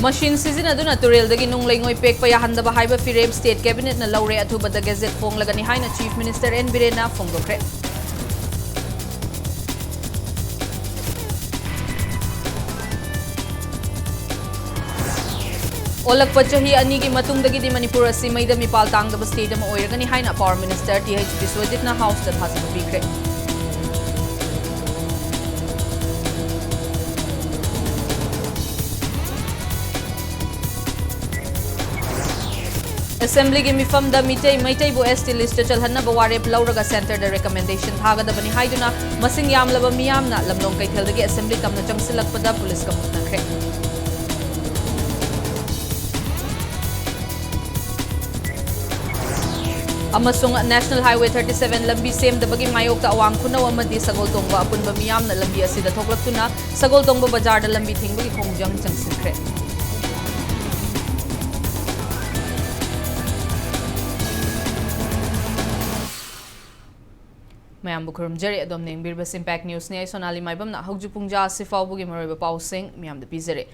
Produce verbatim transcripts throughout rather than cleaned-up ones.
ꯃꯁꯤꯟ ꯁꯤꯖꯤꯟꯅꯗꯨꯅ ꯇꯨꯔꯦꯜꯗꯒꯤ ꯅꯨꯡ ꯂꯩꯉꯣꯏ ꯄꯦꯛꯄ ꯌꯥꯍꯟꯗꯕ ꯍꯥꯏꯕ ꯐꯤꯔꯦꯞ State Cabinet ꯅ ꯂꯧꯔꯦ, ꯑꯊꯨꯕꯗ Gazette ꯐꯣꯡꯂꯒꯅꯤ ꯍꯥꯏꯅ Chief Minister N ꯕꯤꯔꯦꯟꯅ ꯐꯣꯡꯗꯣꯛꯈ꯭ꯔꯦ꯫ ꯑꯣꯜꯂꯛꯄ ꯆꯍꯤ ꯑꯅꯤꯒꯤ ꯃꯇꯨꯡꯗꯒꯤꯗꯤ ꯃꯅꯤꯄꯨꯔ ꯑꯁꯤ ꯃꯩꯗ ꯃꯤꯄꯥꯜ ꯇꯥꯡꯗꯕ state ꯑꯃ ꯑꯣꯏꯔꯒꯅꯤ ꯍꯥꯏꯅ Power Minister ꯇꯤ ꯑꯩꯆ ꯕꯤꯁ꯭ꯋꯖꯤꯠꯅ House ꯇ ꯊꯥꯖꯕ ꯄꯤꯈ꯭ꯔꯦ꯫ Assembly ꯒꯤ ꯃꯤꯐꯝꯗ ꯃꯤꯇꯩ, ꯃꯩꯇꯩꯕꯨ S T list ꯇ ꯆꯜꯍꯟꯅꯕ ꯋꯥꯔꯦꯞ ꯂꯧꯔꯒ Centre ꯗ recommendation ꯊꯥꯒꯗꯕꯅꯤ ꯍꯥꯏꯗꯨꯅ ꯃꯁꯤꯡ ꯌꯥꯝꯂꯕ ꯃꯤꯌꯥꯝꯅ ꯂꯝꯂꯣꯡ ꯀꯩꯊꯦꯜꯗꯒꯤ Assembly ꯇꯝꯅ ꯆꯪꯁꯤꯜꯂꯛꯄꯗ ꯄꯨꯂꯤꯁꯀ ꯃꯨꯛꯅꯈ꯭ꯔꯦ꯫ ꯑꯃꯁꯨꯡ National Highway thirty seven ꯂꯝꯕꯤ ꯁꯦꯝꯗꯕꯒꯤ ꯃꯥꯌꯣꯛꯇ ꯑꯋꯥꯡ ꯈꯨꯅꯧ ꯑꯃꯗꯤ ꯁꯒꯣꯜ ꯇꯣꯡꯕ ꯑꯄꯨꯟꯕ ꯃꯤꯌꯥꯝꯅ ꯂꯝꯕꯤ ꯑꯁꯤꯗ ꯊꯣꯛꯂꯛꯇꯨꯅ ꯁꯒꯣꯜ ꯇꯣꯡꯕ ꯕꯖꯥꯔꯗ ꯂꯝꯕꯤ ꯊꯤꯡꯕꯒꯤ ꯈꯣꯡꯖꯪ ꯆꯪꯁꯤꯟꯈ꯭ꯔꯦ꯫ ꯃꯌꯥꯝꯕꯨ ꯈꯨꯔꯨꯝꯖꯔꯤ꯫ ꯑꯗꯣꯝꯅ ꯌꯦꯡꯕꯤꯔꯤꯕꯁꯤ Impact News ꯅꯤ꯫ ꯑꯩ ꯁꯣꯅꯥꯂꯤ ꯃꯥꯏꯕꯝꯅ ꯍꯧꯖꯤꯛ ꯄꯨꯡ ꯖꯥ ꯑꯁꯤ ꯐꯥꯎꯕꯒꯤ ꯃꯔꯨꯑꯣꯏꯕ ꯄꯥꯎꯁꯤꯡ ꯃꯤꯌꯥꯝꯗ ꯄꯤꯖꯔꯦ꯫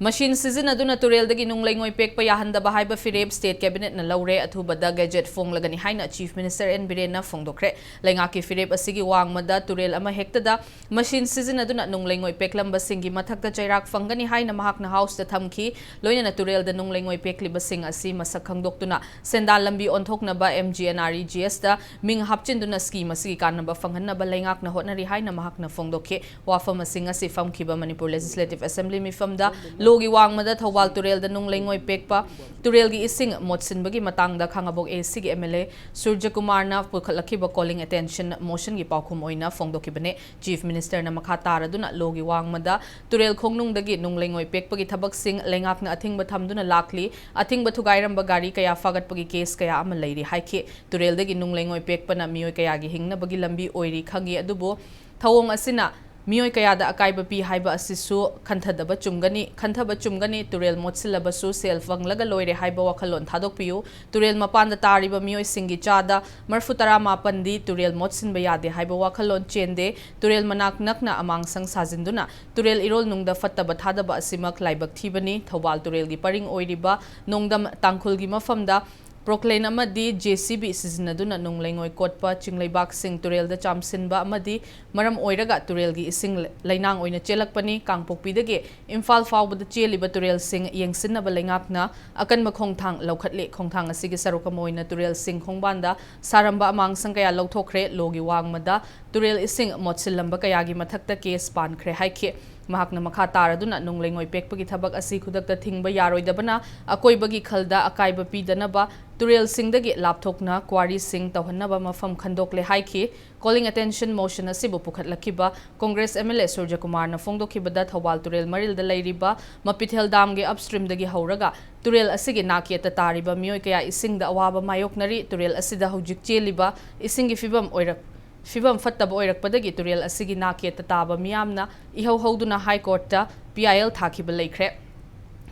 ꯃꯁꯤꯟ ꯁꯤꯖꯤꯟꯅꯗꯨꯅ ꯇꯨꯔꯦꯜꯗꯒꯤ ꯅꯨꯡ ꯂꯩꯉꯣꯏ ꯄꯦꯛꯄ ꯌꯥꯍꯟꯗꯕ ꯍꯥꯏꯕ ꯐꯤꯔꯦꯞ State Cabinet ꯅ ꯂꯧꯔꯦ꯫ ꯑꯊꯨꯕꯗ Gazette ꯐꯣꯡꯂꯒꯅꯤ ꯍꯥꯏꯅ Chief Minister N ꯕꯤꯔꯦꯟꯅ ꯐꯣꯡꯗꯣꯛꯈ꯭ꯔꯦ꯫ ꯂꯩꯉꯥꯛꯀꯤ ꯐꯤꯔꯦꯞ ꯑꯁꯤꯒꯤ ꯋꯥꯡꯃꯗ ꯇꯨꯔꯦꯜ ꯑꯃ ꯍꯦꯛꯇꯗ ꯃꯁꯤꯟ ꯁꯤꯖꯤꯟꯅꯗꯨꯅ ꯅꯨꯡ ꯂꯩꯉꯣꯏ ꯄꯦꯛꯂꯝꯕꯁꯤꯡꯒꯤ ꯃꯊꯛꯇ ꯆꯩꯔꯥꯛ ꯐꯪꯒꯅꯤ ꯍꯥꯏꯅ ꯃꯍꯥꯛꯅ House ꯇ ꯊꯝꯈꯤ꯫ ꯂꯣꯏꯅꯅ ꯇꯨꯔꯦꯜꯗ ꯅꯨꯡ ꯂꯩꯉꯣꯏ ꯄꯦꯛꯂꯤꯕꯁꯤꯡ ꯑꯁꯤ ꯃꯁꯛ ꯈꯪꯗꯣꯛꯇꯨꯅ ꯁꯦꯟꯗꯥꯟ ꯂꯝꯕꯤ ꯑꯣꯟꯊꯣꯛꯅꯕ M G N R E G S ꯇ ꯃꯤꯡ ꯍꯥꯞꯆꯤꯟꯗꯨꯅ scheme ꯑꯁꯤꯒꯤ ꯀꯥꯟꯅꯕ ꯐꯪꯍꯟꯅꯕ ꯂꯩꯉꯥꯛꯅ ꯍꯣꯠꯅꯔꯤ ꯍꯥꯏꯅ ꯃꯍꯥꯛꯅ ꯐꯣꯡꯗꯣꯛꯈꯤ꯫ ꯋꯥꯐꯝ ꯑꯁꯤ ꯉꯁꯤ ꯐꯝꯈꯤꯕ ꯃꯅꯤꯄꯨꯔ Legislative Assembly ꯃꯤꯐꯝꯗ ꯂꯣꯒꯤ ꯋꯥꯡꯃꯗ ꯊꯧꯕꯥꯜ ꯇꯨꯔꯦꯜꯗ ꯅꯨꯡ ꯂꯩꯉꯣꯏ ꯄꯦꯛꯄ, ꯇꯨꯔꯦꯜꯒꯤ ꯏꯁꯤꯡ ꯃꯣꯠꯁꯤꯟꯕꯒꯤ ꯃꯇꯥꯡꯗ ꯈꯥꯉꯕꯣꯛ A C ꯒꯤ M L A ꯁꯨꯔꯖꯀꯨꯃꯥꯔꯅ ꯄꯨꯈꯠꯂꯛꯈꯤꯕ Calling Attention Motion ꯒꯤ ꯄꯥꯎꯈꯨꯝ ꯑꯣꯏꯅ ꯐꯣꯡꯗꯣꯛꯈꯤꯕꯅꯤ꯫ Chief Minister ꯅ ꯃꯈꯥ ꯇꯥꯔꯗꯨꯅ ꯂꯣꯒꯤ ꯋꯥꯡꯃꯗ ꯇꯨꯔꯦꯜ ꯈꯣꯡꯅꯨꯡꯗꯒꯤ ꯅꯨꯡ ꯂꯩꯉꯣꯏ ꯄꯦꯛꯄꯒꯤ ꯊꯕꯛꯁꯤꯡ ꯂꯩꯉꯥꯛꯅ ꯑꯊꯤꯡꯕ ꯊꯝꯗꯨꯅ ꯂꯥꯛꯂꯤ꯫ ꯑꯊꯤꯡꯕ ꯊꯨꯒꯥꯏꯔꯝꯕ ꯒꯥꯔꯤ ꯀꯌꯥ ꯐꯥꯒꯠꯄꯒꯤ case ꯀꯌꯥ ꯑꯃ ꯂꯩꯔꯤ ꯍꯥꯏꯈꯤ꯫ ꯇꯨꯔꯦꯜꯗꯒꯤ ꯅꯨꯡ ꯂꯩꯉꯣꯏ ꯄꯦꯛꯄꯅ ꯃꯤꯑꯣꯏ ꯀꯌꯥꯒꯤ ꯍꯤꯡꯅꯕꯒꯤ ꯂꯝꯕꯤ ꯑꯣꯏꯔꯤ ꯈꯪꯉꯤ, ꯑꯗꯨꯕꯨ ꯊꯧꯑꯣꯡ ꯑꯁꯤꯅ ꯃꯤꯑꯣꯏ ꯀꯌꯥꯗ ꯑꯀꯥꯏꯕ ꯄꯤ ꯍꯥꯏꯕ ꯑꯁꯤꯁꯨ ꯈꯟꯊꯗꯕ ꯆꯨꯝꯒꯅꯤ, ꯈꯟꯊꯕ ꯆꯨꯝꯒꯅꯤ꯫ ꯇꯨꯔꯦꯜ ꯃꯣꯠꯁꯤꯜꯂꯕꯁꯨ ꯁꯦꯜ ꯐꯪꯂꯒ ꯂꯣꯏꯔꯦ ꯍꯥꯏꯕ ꯋꯥꯈꯜꯂꯣꯟ ꯊꯥꯗꯣꯛꯄꯤꯌꯨ꯫ ꯇꯨꯔꯦꯜ ꯃꯄꯥꯟꯗ ꯇꯥꯔꯤꯕ ꯃꯤꯑꯣꯏꯁꯤꯡꯒꯤ ꯆꯥꯗ ꯃꯔꯐꯨ ꯇꯔꯥ ꯃꯥꯄꯟꯗꯤ ꯇꯨꯔꯦꯜ ꯃꯣꯠꯁꯤꯟꯕ ꯌꯥꯗꯦ ꯍꯥꯏꯕ ꯋꯥꯈꯜꯂꯣꯟ ꯆꯦꯟꯗꯦ꯫ ꯇꯨꯔꯦꯜ ꯃꯅꯥꯛ ꯅꯛꯅ ꯑꯃꯥꯡꯁꯪ ꯁꯥꯖꯤꯟꯗꯨꯅ ꯇꯨꯔꯦꯜ ꯏꯔꯣꯜ ꯅꯨꯡꯗ ꯐꯠꯇꯕ ꯊꯥꯗꯕ ꯑꯁꯤꯃꯛ ꯂꯥꯏꯕꯛ ꯊꯤꯕꯅꯤ꯫ ꯊꯧꯕꯥꯜ ꯇꯨꯔꯦꯜꯒꯤ ꯄꯔꯤꯡ ꯑꯣꯏꯔꯤꯕ ꯅꯣꯡꯗꯝ ꯇꯥꯡꯈꯨꯜꯒꯤ ꯃꯐꯝꯗ ꯄ꯭ꯔꯣꯀ꯭ꯂꯦꯟ ꯑꯃꯗꯤ ꯖꯦ ꯁꯤ ꯕꯤ ꯁꯤꯖꯤꯟꯅꯗꯨꯅ ꯅꯨꯡ ꯂꯩꯉꯣꯏ ꯀꯣꯠꯄ, ꯆꯤꯡꯂꯩꯕꯥꯛꯁꯤꯡ ꯇꯨꯔꯦꯜꯗ ꯆꯥꯝꯁꯤꯟꯕ ꯑꯃꯗꯤ ꯃꯔꯝ ꯑꯣꯏꯔꯒ ꯇꯨꯔꯦꯜꯒꯤ ꯏꯁꯤꯡ ꯂꯩꯅꯥꯡ ꯑꯣꯏꯅ ꯆꯦꯜꯂꯛꯄꯅꯤ꯫ ꯀꯥꯡꯄꯣꯛꯄꯤꯗꯒꯤ ꯏꯝꯐꯥꯜ ꯐꯥꯎꯕꯗ ꯆꯦꯜꯂꯤꯕ ꯇꯨꯔꯦꯜꯁꯤꯡ ꯌꯦꯡꯁꯤꯟꯅꯕ ꯂꯩꯉꯥꯛꯅ ꯑꯀꯟꯕ ꯈꯣꯡꯊꯥꯡ ꯂꯧꯈꯠꯂꯤ꯫ ꯈꯣꯡꯊꯥꯡ ꯑꯁꯤꯒꯤ ꯁꯔꯨꯛ ꯑꯃ ꯑꯣꯏꯅ ꯇꯨꯔꯦꯜꯁꯤꯡ ꯈꯣꯡꯕꯥꯟꯗ ꯁꯥꯔꯝꯕ ꯑꯃꯥꯡꯁꯪ ꯀꯌꯥ ꯂꯧꯊꯣꯛꯈ꯭ꯔꯦ꯫ ꯂꯣꯒꯤ ꯋꯥꯡꯃꯗ ꯇꯨꯔꯦꯜ ꯏꯁꯤꯡ ꯃꯣꯠꯁꯤꯜꯂꯝꯕ ꯀꯌꯥꯒꯤ ꯃꯊꯛꯇ ꯀꯦꯁ ꯄꯥꯟꯈ꯭ꯔꯦ ꯍꯥꯏꯈꯤ꯫ ꯃꯍꯥꯛꯅ ꯃꯈꯥ ꯇꯥꯔꯗꯨꯅ ꯅꯨꯡ ꯂꯩꯉꯣꯏ ꯄꯦꯛꯄꯒꯤ ꯊꯕꯛ ꯑꯁꯤ ꯈꯨꯗꯛꯇ ꯊꯤꯡꯕ ꯌꯥꯔꯣꯏꯗꯕꯅ ꯑꯀꯣꯏꯕꯒꯤ ꯈꯜꯗ ꯑꯀꯥꯏꯕ ꯄꯤꯗꯅꯕ ꯇꯨꯔꯦꯜꯁꯤꯡꯗꯒꯤ ꯂꯥꯞꯊꯣꯛꯅ ꯀ꯭ꯋꯥꯔꯤꯁꯤꯡ ꯇꯧꯍꯟꯅꯕ ꯃꯐꯝ ꯈꯟꯗꯣꯛꯂꯦ ꯍꯥꯏꯈꯤ꯫ Calling attention motion ꯑꯁꯤꯕꯨ ꯄꯨꯈꯠꯂꯛꯈꯤꯕ ꯀꯣꯡꯒ꯭ꯔꯦꯁ ꯑꯦꯝ ꯑꯦꯜ ꯑꯦ ꯁꯨꯔꯖꯀꯨꯃꯥꯔꯅ ꯐꯣꯡꯗꯣꯛꯈꯤꯕꯗ ꯊꯧꯕꯥꯜ ꯇꯨꯔꯦꯜ ꯃꯔꯤꯜꯗ ꯂꯩꯔꯤꯕ ꯃꯄꯤꯊꯦꯜ ꯗꯥꯝꯒꯤ ꯑꯞꯁ꯭ꯇ꯭ꯔꯤꯝꯗꯒꯤ ꯍꯧꯔꯒ ꯇꯨꯔꯦꯜ ꯑꯁꯤꯒꯤ ꯅꯥꯛꯌꯦꯠꯇ ꯇꯥꯔꯤꯕ ꯃꯤꯑꯣꯏ ꯀꯌꯥ ꯏꯁꯤꯡꯗ ꯑꯋꯥꯕ ꯃꯥꯌꯣꯛꯅꯔꯤ꯫ ꯇꯨꯔꯦꯜ ꯑꯁꯤꯗ ꯍꯧꯖꯤꯛ ꯆꯦꯜꯂꯤꯕ ꯏꯁꯤꯡꯒꯤ ꯐꯤꯕꯝ ꯑꯣꯏꯔꯛ-, ꯐꯤꯕꯝ ꯐꯠꯇꯕ ꯑꯣꯏꯔꯛꯄꯗꯒꯤ ꯇꯨꯔꯦꯜ ꯑꯁꯤꯒꯤ ꯅꯥꯛꯌꯦꯠꯇ ꯇꯥꯕ ꯃꯤꯌꯥꯝꯅ ꯏꯍꯧ ꯍꯧꯗꯨꯅ ꯍꯥꯏ ꯀꯣꯔꯠꯇ ꯄꯤ ꯑꯥꯏ ꯑꯦꯜ ꯊꯥꯈꯤꯕ ꯂꯩꯈ꯭ꯔꯦ꯫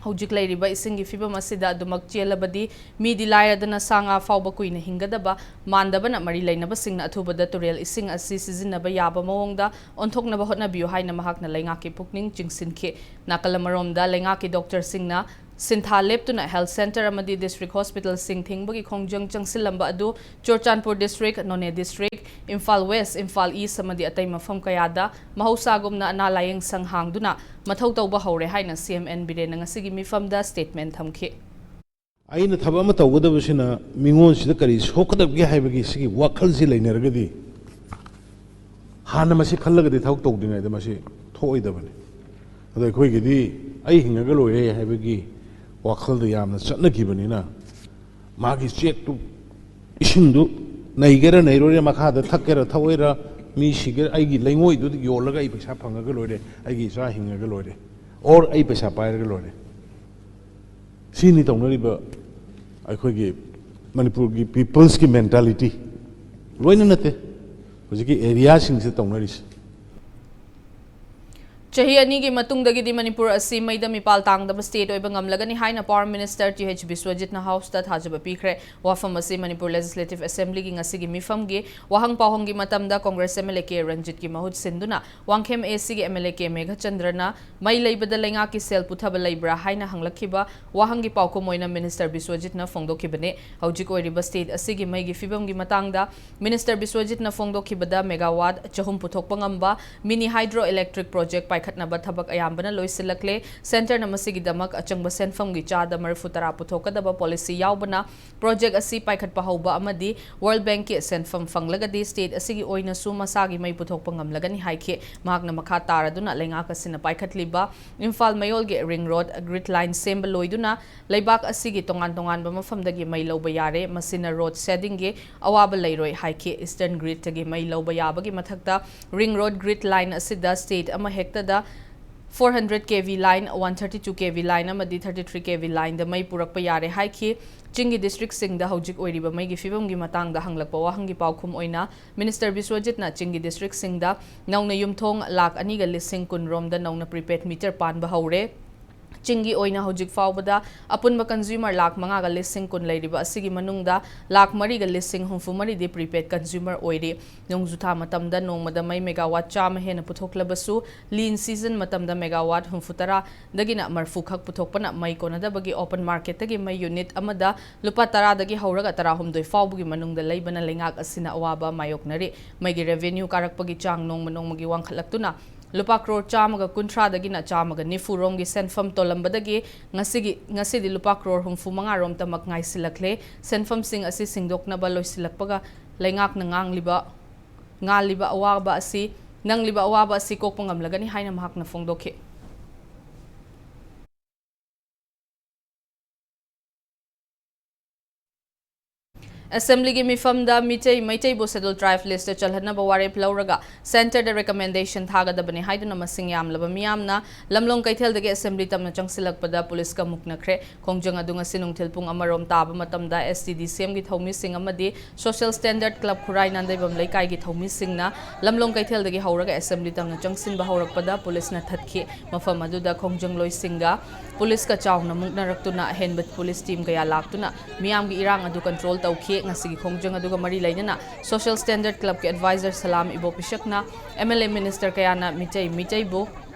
ꯍꯧꯖꯤꯛ ꯂꯩꯔꯤꯕ ꯏꯁꯤꯡꯒꯤ ꯐꯤꯕꯝ ꯑꯁꯤꯗ ꯑꯗꯨꯃꯛ ꯆꯦꯜꯂꯕꯗꯤ ꯃꯤꯗꯤ ꯂꯥꯏꯔꯗꯅ ꯁꯥ ꯉꯥ ꯐꯥꯎꯕ ꯀꯨꯏꯅ ꯍꯤꯡꯒꯗꯕ ꯃꯥꯟꯗꯕꯅ ꯃꯔꯤ ꯂꯩꯅꯕꯁꯤꯡꯅ ꯑꯊꯨꯕꯗ ꯇꯨꯔꯦꯜ ꯏꯁꯤꯡ ꯑꯁꯤ ꯁꯤꯖꯤꯟꯅꯕ ꯌꯥꯕ ꯃꯑꯣꯡꯗ ꯑꯣꯟꯊꯣꯛꯅꯕ ꯍꯣꯠꯅꯕꯤꯌꯨ ꯍꯥꯏꯅ ꯃꯍꯥꯛꯅ ꯂꯩꯉꯥꯛꯀꯤ ꯄꯨꯛꯅꯤꯡ ꯆꯤꯡꯁꯤꯟꯈꯤ꯫ ꯅꯥꯀꯜ ꯑꯃꯔꯣꯝꯗ ꯂꯩꯉꯥꯛꯀꯤ ꯗꯣꯛꯇꯔꯁꯤꯡꯅ ꯁꯤꯟꯊꯥ ꯂꯦꯞꯇꯨꯅ health centre ꯑꯃꯗꯤ district hospitalꯁꯤꯡ ꯊꯤꯡꯕꯒꯤ ꯈꯣꯡꯖꯪ ꯆꯪꯁꯤꯜꯂꯝꯕ ꯑꯗꯨ ꯆꯨꯔꯆꯥꯟꯄꯨꯔ district, ꯅꯣꯅꯦ district, Imphal West, Imphal East ꯑꯃꯗꯤ ꯑꯇꯩ ꯃꯐꯝ ꯀꯌꯥꯗ ꯃꯍꯧꯁꯥꯒꯨꯝꯅ ꯑꯅꯥ ꯂꯥꯌꯦꯡ ꯁꯪ ꯍꯥꯡꯗꯨꯅ ꯃꯊꯧ ꯇꯧꯕ ꯍꯧꯔꯦ ꯍꯥꯏꯅ ꯁꯤ ꯑꯦꯝ ꯑꯦꯟ ꯕꯤꯔꯦꯟꯅ ꯉꯁꯤꯒꯤ ꯃꯤꯐꯝꯗ statement ꯊꯝꯈꯤ꯫ ꯑꯩꯅ ꯊꯕꯛ ꯑꯃ ꯇꯧꯒꯗꯕꯁꯤꯅ ꯃꯤꯉꯣꯟꯁꯤꯗ ꯀꯔꯤ ꯁꯣꯛꯀꯗꯕꯒꯦ ꯍꯥꯏꯕꯒꯤ ꯁꯤꯒꯤ ꯋꯥꯈꯜꯁꯤ ꯂꯩꯅꯔꯒꯗꯤ, ꯍꯥꯟꯅ ꯃꯁꯤ ꯈꯜꯂꯒꯗꯤ ꯊꯕꯛ ꯇꯧꯗ꯭ꯔꯤꯉꯩꯗ ꯃꯁꯤ ꯊꯣꯛꯑꯣꯏꯗꯕꯅꯤ꯫ ꯑꯗꯣ ꯑꯩꯈꯣꯏꯒꯤꯗꯤ ꯑꯩ ꯍꯤꯡꯉꯒ ꯂꯣꯏꯔꯦ ꯍꯥꯏꯕꯒꯤ ꯋꯥꯈꯜꯗ ꯌꯥꯝꯅ ꯆꯠꯅꯈꯤꯕꯅꯤꯅ, ꯃꯥꯒꯤ ꯆꯦꯛꯇꯨ, ꯏꯁꯤꯡꯗꯨ ꯅꯩꯒꯦꯔꯥ ꯅꯩꯔꯣꯏꯔꯥ, ꯃꯈꯥꯗ ꯊꯛꯀꯦꯔꯥ ꯊꯛꯑꯣꯏꯔꯥ, ꯃꯤ ꯁꯤꯒꯦꯔꯥ, ꯑꯩꯒꯤ ꯂꯩꯉꯣꯏꯗꯨꯗ ꯌꯣꯜꯂꯒ ꯑꯩ ꯄꯩꯁꯥ ꯐꯪꯉꯒ ꯂꯣꯏꯔꯦ, ꯑꯩꯒꯤ ꯏꯆꯥ ꯍꯤꯡꯉꯒ ꯂꯣꯏꯔꯦ, or ꯑꯩ ꯄꯩꯁꯥ ꯄꯥꯏꯔꯒ ꯂꯣꯏꯔꯦ꯫ ꯁꯤꯅꯤ ꯇꯧꯅꯔꯤꯕ ꯑꯩꯈꯣꯏꯒꯤ ꯃꯅꯤꯄꯨꯔꯒꯤ peopleꯁꯀꯤ mentality꯫ ꯂꯣꯏꯅ ꯅꯠꯇꯦ, ꯍꯧꯖꯤꯛꯀꯤ areaꯁꯤꯡꯁꯤꯗ ꯇꯧꯅꯔꯤꯁꯦ꯫ ꯆꯍꯤ ꯑꯅꯤꯒꯤ ꯃꯇꯨꯡꯗꯒꯤꯗꯤ ꯃꯅꯤꯄꯨꯔ ꯑꯁꯤ ꯃꯩꯗ ꯃꯤꯄꯥꯜ ꯇꯥꯡꯗꯕ state ꯑꯣꯏꯕ ꯉꯝꯂꯒꯅꯤ ꯍꯥꯏꯅ Power Minister ꯇꯤ ꯑꯩꯆ ꯕꯤꯁ꯭ꯋꯖꯤꯠꯅ Houseꯇ ꯊꯥꯖꯕ ꯄꯤꯈ꯭ꯔꯦ꯫ ꯋꯥꯐꯝ ꯑꯁꯤ ꯃꯅꯤꯄꯨꯔ Legislative Assemblyꯒꯤ ꯉꯁꯤꯒꯤ ꯃꯤꯐꯝꯒꯤ ꯋꯥꯍꯪ ꯄꯥꯎꯍꯪꯒꯤ ꯃꯇꯝꯗ Congress M L A ꯀꯦ ꯔꯟꯖꯤꯠꯀꯤ ꯃꯍꯨꯠ ꯁꯤꯟꯗꯨꯅ Wangkhem A Cꯒꯤ M L A ꯀꯦ ꯃꯦꯘꯆꯟꯗ꯭ꯔꯅ ꯃꯩ ꯂꯩꯕꯗ ꯂꯩꯉꯥꯛꯀꯤ ꯁꯦꯜ ꯄꯨꯊꯕ ꯂꯩꯕ꯭ꯔꯥ ꯍꯥꯏꯅ ꯍꯪꯂꯛꯈꯤꯕ ꯋꯥꯍꯪꯒꯤ ꯄꯥꯎꯈꯨꯝ ꯑꯣꯏꯅ Minister ꯕꯤꯁ꯭ꯋꯖꯤꯠꯅ ꯐꯣꯡꯗꯣꯛꯈꯤꯕꯅꯤ꯫ ꯍꯧꯖꯤꯛ ꯑꯣꯏꯔꯤꯕ state ꯑꯁꯤꯒꯤ ꯃꯩꯒꯤ ꯐꯤꯕꯝꯒꯤ ꯃꯇꯥꯡꯗ Minister ꯕꯤꯁ꯭ꯋꯖꯤꯠꯅ ꯐꯣꯡꯗꯣꯛꯈꯤꯕꯗ megawatt ꯆꯍꯨꯝ ꯄꯨꯊꯣꯛꯄ ꯉꯝꯕ mini hydro electric project ꯄꯥꯏꯈꯠꯅꯕ ꯊꯕꯛ ꯑꯌꯥꯝꯕꯅ ꯂꯣꯏꯁꯤꯜꯂꯛꯂꯦ꯫ Centreꯅ ꯃꯁꯤꯒꯤꯗꯃꯛ ꯑꯆꯪꯕ ꯁꯦꯟꯐꯝꯒꯤ ꯆꯥꯗ ꯃꯔꯤꯐꯨ ꯇꯔꯥ ꯄꯨꯊꯣꯛꯀꯗꯕ policy ꯌꯥꯎꯕꯅ project ꯑꯁꯤ ꯄꯥꯏꯈꯠꯄ ꯍꯧꯕ ꯑꯃꯗꯤ World Bankꯀꯤ ꯁꯦꯟꯐꯝ ꯐꯪꯂꯒꯗꯤ state ꯑꯁꯤꯒꯤ ꯑꯣꯏꯅꯁꯨ ꯃꯁꯥꯒꯤ ꯃꯩ ꯄꯨꯊꯣꯛꯄ ꯉꯝꯂꯒꯅꯤ ꯍꯥꯏꯈꯤ꯫ ꯃꯍꯥꯛꯅ ꯃꯈꯥ ꯇꯥꯔꯗꯨꯅ ꯂꯩꯉꯥꯛ ꯑꯁꯤꯅ ꯄꯥꯏꯈꯠꯂꯤꯕ Imphal ꯃꯌꯣꯜꯒꯤ ring road grid line ꯁꯦꯝꯕ ꯂꯣꯏꯗꯨꯅ ꯂꯩꯕꯥꯛ ꯑꯁꯤꯒꯤ ꯇꯣꯉꯥꯟ ꯇꯣꯉꯥꯟꯕ ꯃꯐꯝꯗꯒꯤ ꯃꯩ ꯂꯧꯕ ꯌꯥꯔꯦ꯫ ꯃꯁꯤꯅ load sheddingꯒꯤ ꯑꯋꯥꯕ ꯂꯩꯔꯣꯏ ꯍꯥꯏꯈꯤ꯫ Eastern gridꯇꯒꯤ ꯃꯩ ꯂꯧꯕ ꯌꯥꯕꯒꯤ ꯃꯊꯛꯇ ring road grid line ꯑꯁꯤꯗ state ꯑꯃꯍꯦꯛꯇꯗ four hundred K V line, one thirty-two K V line ꯑꯃꯗꯤ thirty-three K V lineꯗ ꯃꯩ ꯄꯨꯔꯛꯄ ꯌꯥꯔꯦ ꯍꯥꯏꯈꯤ꯫ ꯆꯤꯡꯒꯤ districtꯁꯤꯡꯗ ꯍꯧꯖꯤꯛ ꯑꯣꯏꯔꯤꯕ ꯃꯩꯒꯤ ꯐꯤꯕꯝꯒꯤ ꯃꯇꯥꯡꯗ ꯍꯪꯂꯛꯄ ꯋꯥꯍꯪꯒꯤ ꯄꯥꯎꯈꯨꯝ ꯑꯣꯏꯅ Minister ꯕꯤꯁ꯭ꯋꯖꯤꯠꯅ ꯆꯤꯡꯒꯤ districtꯁꯤꯡꯗ ꯅꯧꯅ ꯌꯨꯝꯊꯣꯡ ꯂꯥꯈ ꯑꯅꯤꯒ ꯂꯤꯁꯤꯡ ꯀꯨꯟ ꯔꯣꯝꯗ ꯅꯧꯅ prepaid meter ꯄꯥꯟꯕ ꯍꯧꯔꯦ꯫ ꯆꯤꯡꯒꯤ ꯑꯣꯏꯅ ꯍꯧꯖꯤꯛ ꯐꯥꯎꯕꯗ ꯑꯄꯨꯟꯕ consumer ꯂꯥꯈ ꯃꯉꯥꯒ ꯂꯤꯁꯤꯡ ꯀꯨꯟ ꯂꯩꯔꯤꯕ ꯑꯁꯤꯒꯤ ꯃꯅꯨꯡꯗ ꯂꯥꯈ ꯃꯔꯤꯒ ꯂꯤꯁꯤꯡ ꯍꯨꯝꯐꯨ ꯃꯔꯤꯗꯤ prepaid consumer ꯑꯣꯏꯔꯤ꯫ ꯅꯣꯡꯖꯨꯊꯥ ꯃꯇꯝꯗ ꯅꯣꯡꯃꯗ ꯃꯩ megawatt ꯆꯥꯝꯃ ꯍꯦꯟꯅ ꯄꯨꯊꯣꯛꯂꯕꯁꯨ, lean season ꯃꯇꯝꯗ megawatt ꯍꯨꯝꯐꯨ ꯇꯔꯥꯗꯒꯤꯅ ꯃꯔꯤꯐꯨ ꯈꯛ ꯄꯨꯊꯣꯛꯄꯅ ꯃꯩ ꯀꯣꯟꯅꯗꯕꯒꯤ open marketꯇꯒꯤ ꯃꯩ unit ꯑꯃꯗ ꯂꯨꯄꯥ ꯇꯔꯥꯗꯒꯤ ꯍꯧꯔꯒ ꯇꯔꯥꯍꯨꯝꯗꯣꯏ ꯐꯥꯎꯕꯒꯤ ꯃꯅꯨꯡꯗ ꯂꯩꯕꯅ ꯂꯩꯉꯥꯛ ꯑꯁꯤꯅ ꯑꯋꯥꯕ ꯃꯥꯌꯣꯛꯅꯔꯤ꯫ ꯃꯩꯒꯤ revenue ꯀꯥꯔꯛꯄꯒꯤ ꯆꯥꯡ ꯅꯣꯡꯃ ꯅꯣꯡꯃꯒꯤ ꯋꯥꯡꯈꯠꯂꯛꯇꯨꯅ ꯂꯨꯄꯥ ꯀ꯭ꯔꯣꯔ ꯆꯥꯝꯃꯒ ꯀꯨꯟꯊ꯭ꯔꯥꯗꯒꯤꯅ ꯆꯥꯝꯃꯒ ꯅꯤꯐꯨ ꯔꯣꯝꯒꯤ ꯁꯦꯟꯐꯝ ꯇꯣꯜꯂꯝꯕꯗꯒꯤ ꯉꯁꯤꯒꯤ, ꯉꯁꯤꯗꯤ ꯂꯨꯄꯥ ꯀ꯭ꯔꯣꯔ ꯍꯨꯝꯐꯨ ꯃꯉꯥ ꯔꯣꯝꯇꯃꯛ ꯉꯥꯏꯁꯤꯜꯂꯛꯂꯦ꯫ ꯁꯦꯟꯐꯝꯁꯤꯡ ꯑꯁꯤ ꯁꯤꯡꯗꯣꯛꯅꯕ ꯂꯣꯏꯁꯤꯜꯂꯛꯄꯒ ꯂꯩꯉꯥꯛꯅ ꯉꯥꯡꯂꯤꯕ, ꯉꯥꯜꯂꯤꯕ ꯑꯋꯥꯕ ꯑꯁꯤ, ꯅꯪꯂꯤꯕ ꯑꯋꯥꯕ ꯑꯁꯤ ꯀꯣꯛꯄ ꯉꯝꯂꯒꯅꯤ ꯍꯥꯏꯅ ꯃꯍꯥꯛꯅ ꯐꯣꯡꯗꯣꯛꯈꯤ꯫ ꯑꯦꯁꯦꯝꯕ꯭ꯂꯤꯒꯤ ꯃꯤꯐꯝꯗ ꯃꯤꯇꯩ ꯃꯩꯇꯩꯕꯨ Scheduled Tribe list ꯆꯜꯍꯟꯅꯕ ꯋꯥꯔꯦꯞ ꯂꯧꯔꯒ ꯁꯦꯟꯇꯔꯗ ꯔꯤꯀꯃꯦꯟꯗꯦꯁꯟ ꯊꯥꯒꯗꯕꯅꯤ ꯍꯥꯏꯗꯨꯅ ꯃꯁꯤꯡ ꯌꯥꯝꯂꯕ ꯃꯤꯌꯥꯝꯅ ꯂꯝꯂꯣꯡ ꯀꯩꯊꯦꯜꯗꯒꯤ ꯑꯦꯁꯦꯝꯕ꯭ꯂꯤ ꯇꯝꯅ ꯆꯪꯁꯤꯜꯂꯛꯄꯗ ꯄꯨꯂꯤꯁꯀ ꯃꯨꯛꯅꯈ꯭ꯔꯦ꯫ ꯈꯣꯡꯖꯪ ꯑꯗꯨ ꯉꯁꯤ ꯅꯨꯡꯊꯤꯜ ꯄꯨꯡ ꯑꯃꯔꯣꯝ ꯇꯥꯕ ꯃꯇꯝꯗ S T D C M ꯒꯤ ꯊꯧꯃꯤꯁꯤꯡ ꯑꯃꯗꯤ Social Standard Club ꯈꯨꯔꯥꯏ ꯅꯥꯟꯗꯩꯕꯝ ꯂꯩꯀꯥꯏꯒꯤ ꯊꯧꯃꯤꯁꯤꯡꯅ ꯂꯝꯂꯣꯡ ꯀꯩꯊꯦꯜꯗꯒꯤ ꯍꯧꯔꯒ ꯑꯦꯁꯦꯝꯕ꯭ꯂꯤ ꯇꯝꯅ ꯆꯪꯁꯤꯟꯕ ꯍꯧꯔꯛꯄꯗ ꯄꯨꯂꯤꯁꯅ ꯊꯠꯈꯤ꯫ ꯃꯐꯝ ꯑꯗꯨꯗ ꯈꯣꯡꯖꯪꯂꯣꯏꯁꯤꯡꯒ ꯄꯨꯂꯤꯁꯀ ꯆꯥꯎꯅ ꯃꯨꯛꯅꯔꯛꯇꯨꯅ ꯑꯍꯦꯟꯕ ꯄꯨꯂꯤꯁ ꯇꯤꯝ ꯀꯌꯥ ꯂꯥꯛꯇꯨꯅ ꯃꯤꯌꯥꯝꯒꯤ ꯏꯔꯥꯡ ꯑꯗꯨ ꯀꯟꯇ꯭ꯔꯣꯜ ꯇꯧꯈꯤ꯫ ꯉꯁꯤꯒꯤ ꯈꯣꯡꯖꯪ ꯑꯗꯨꯒ ꯃꯔꯤ ꯂꯩꯅꯅ Social Standard Club ꯀꯤ ꯑꯦꯗꯚꯥꯏꯖꯔ ꯁꯂꯥꯝ ꯏꯕꯣꯄꯤꯁꯛꯅ M L A ꯃꯤꯅꯤꯁꯇꯔ ꯀꯌꯥꯅ ꯃꯤꯇꯩ ꯃꯤꯇꯩꯕꯨ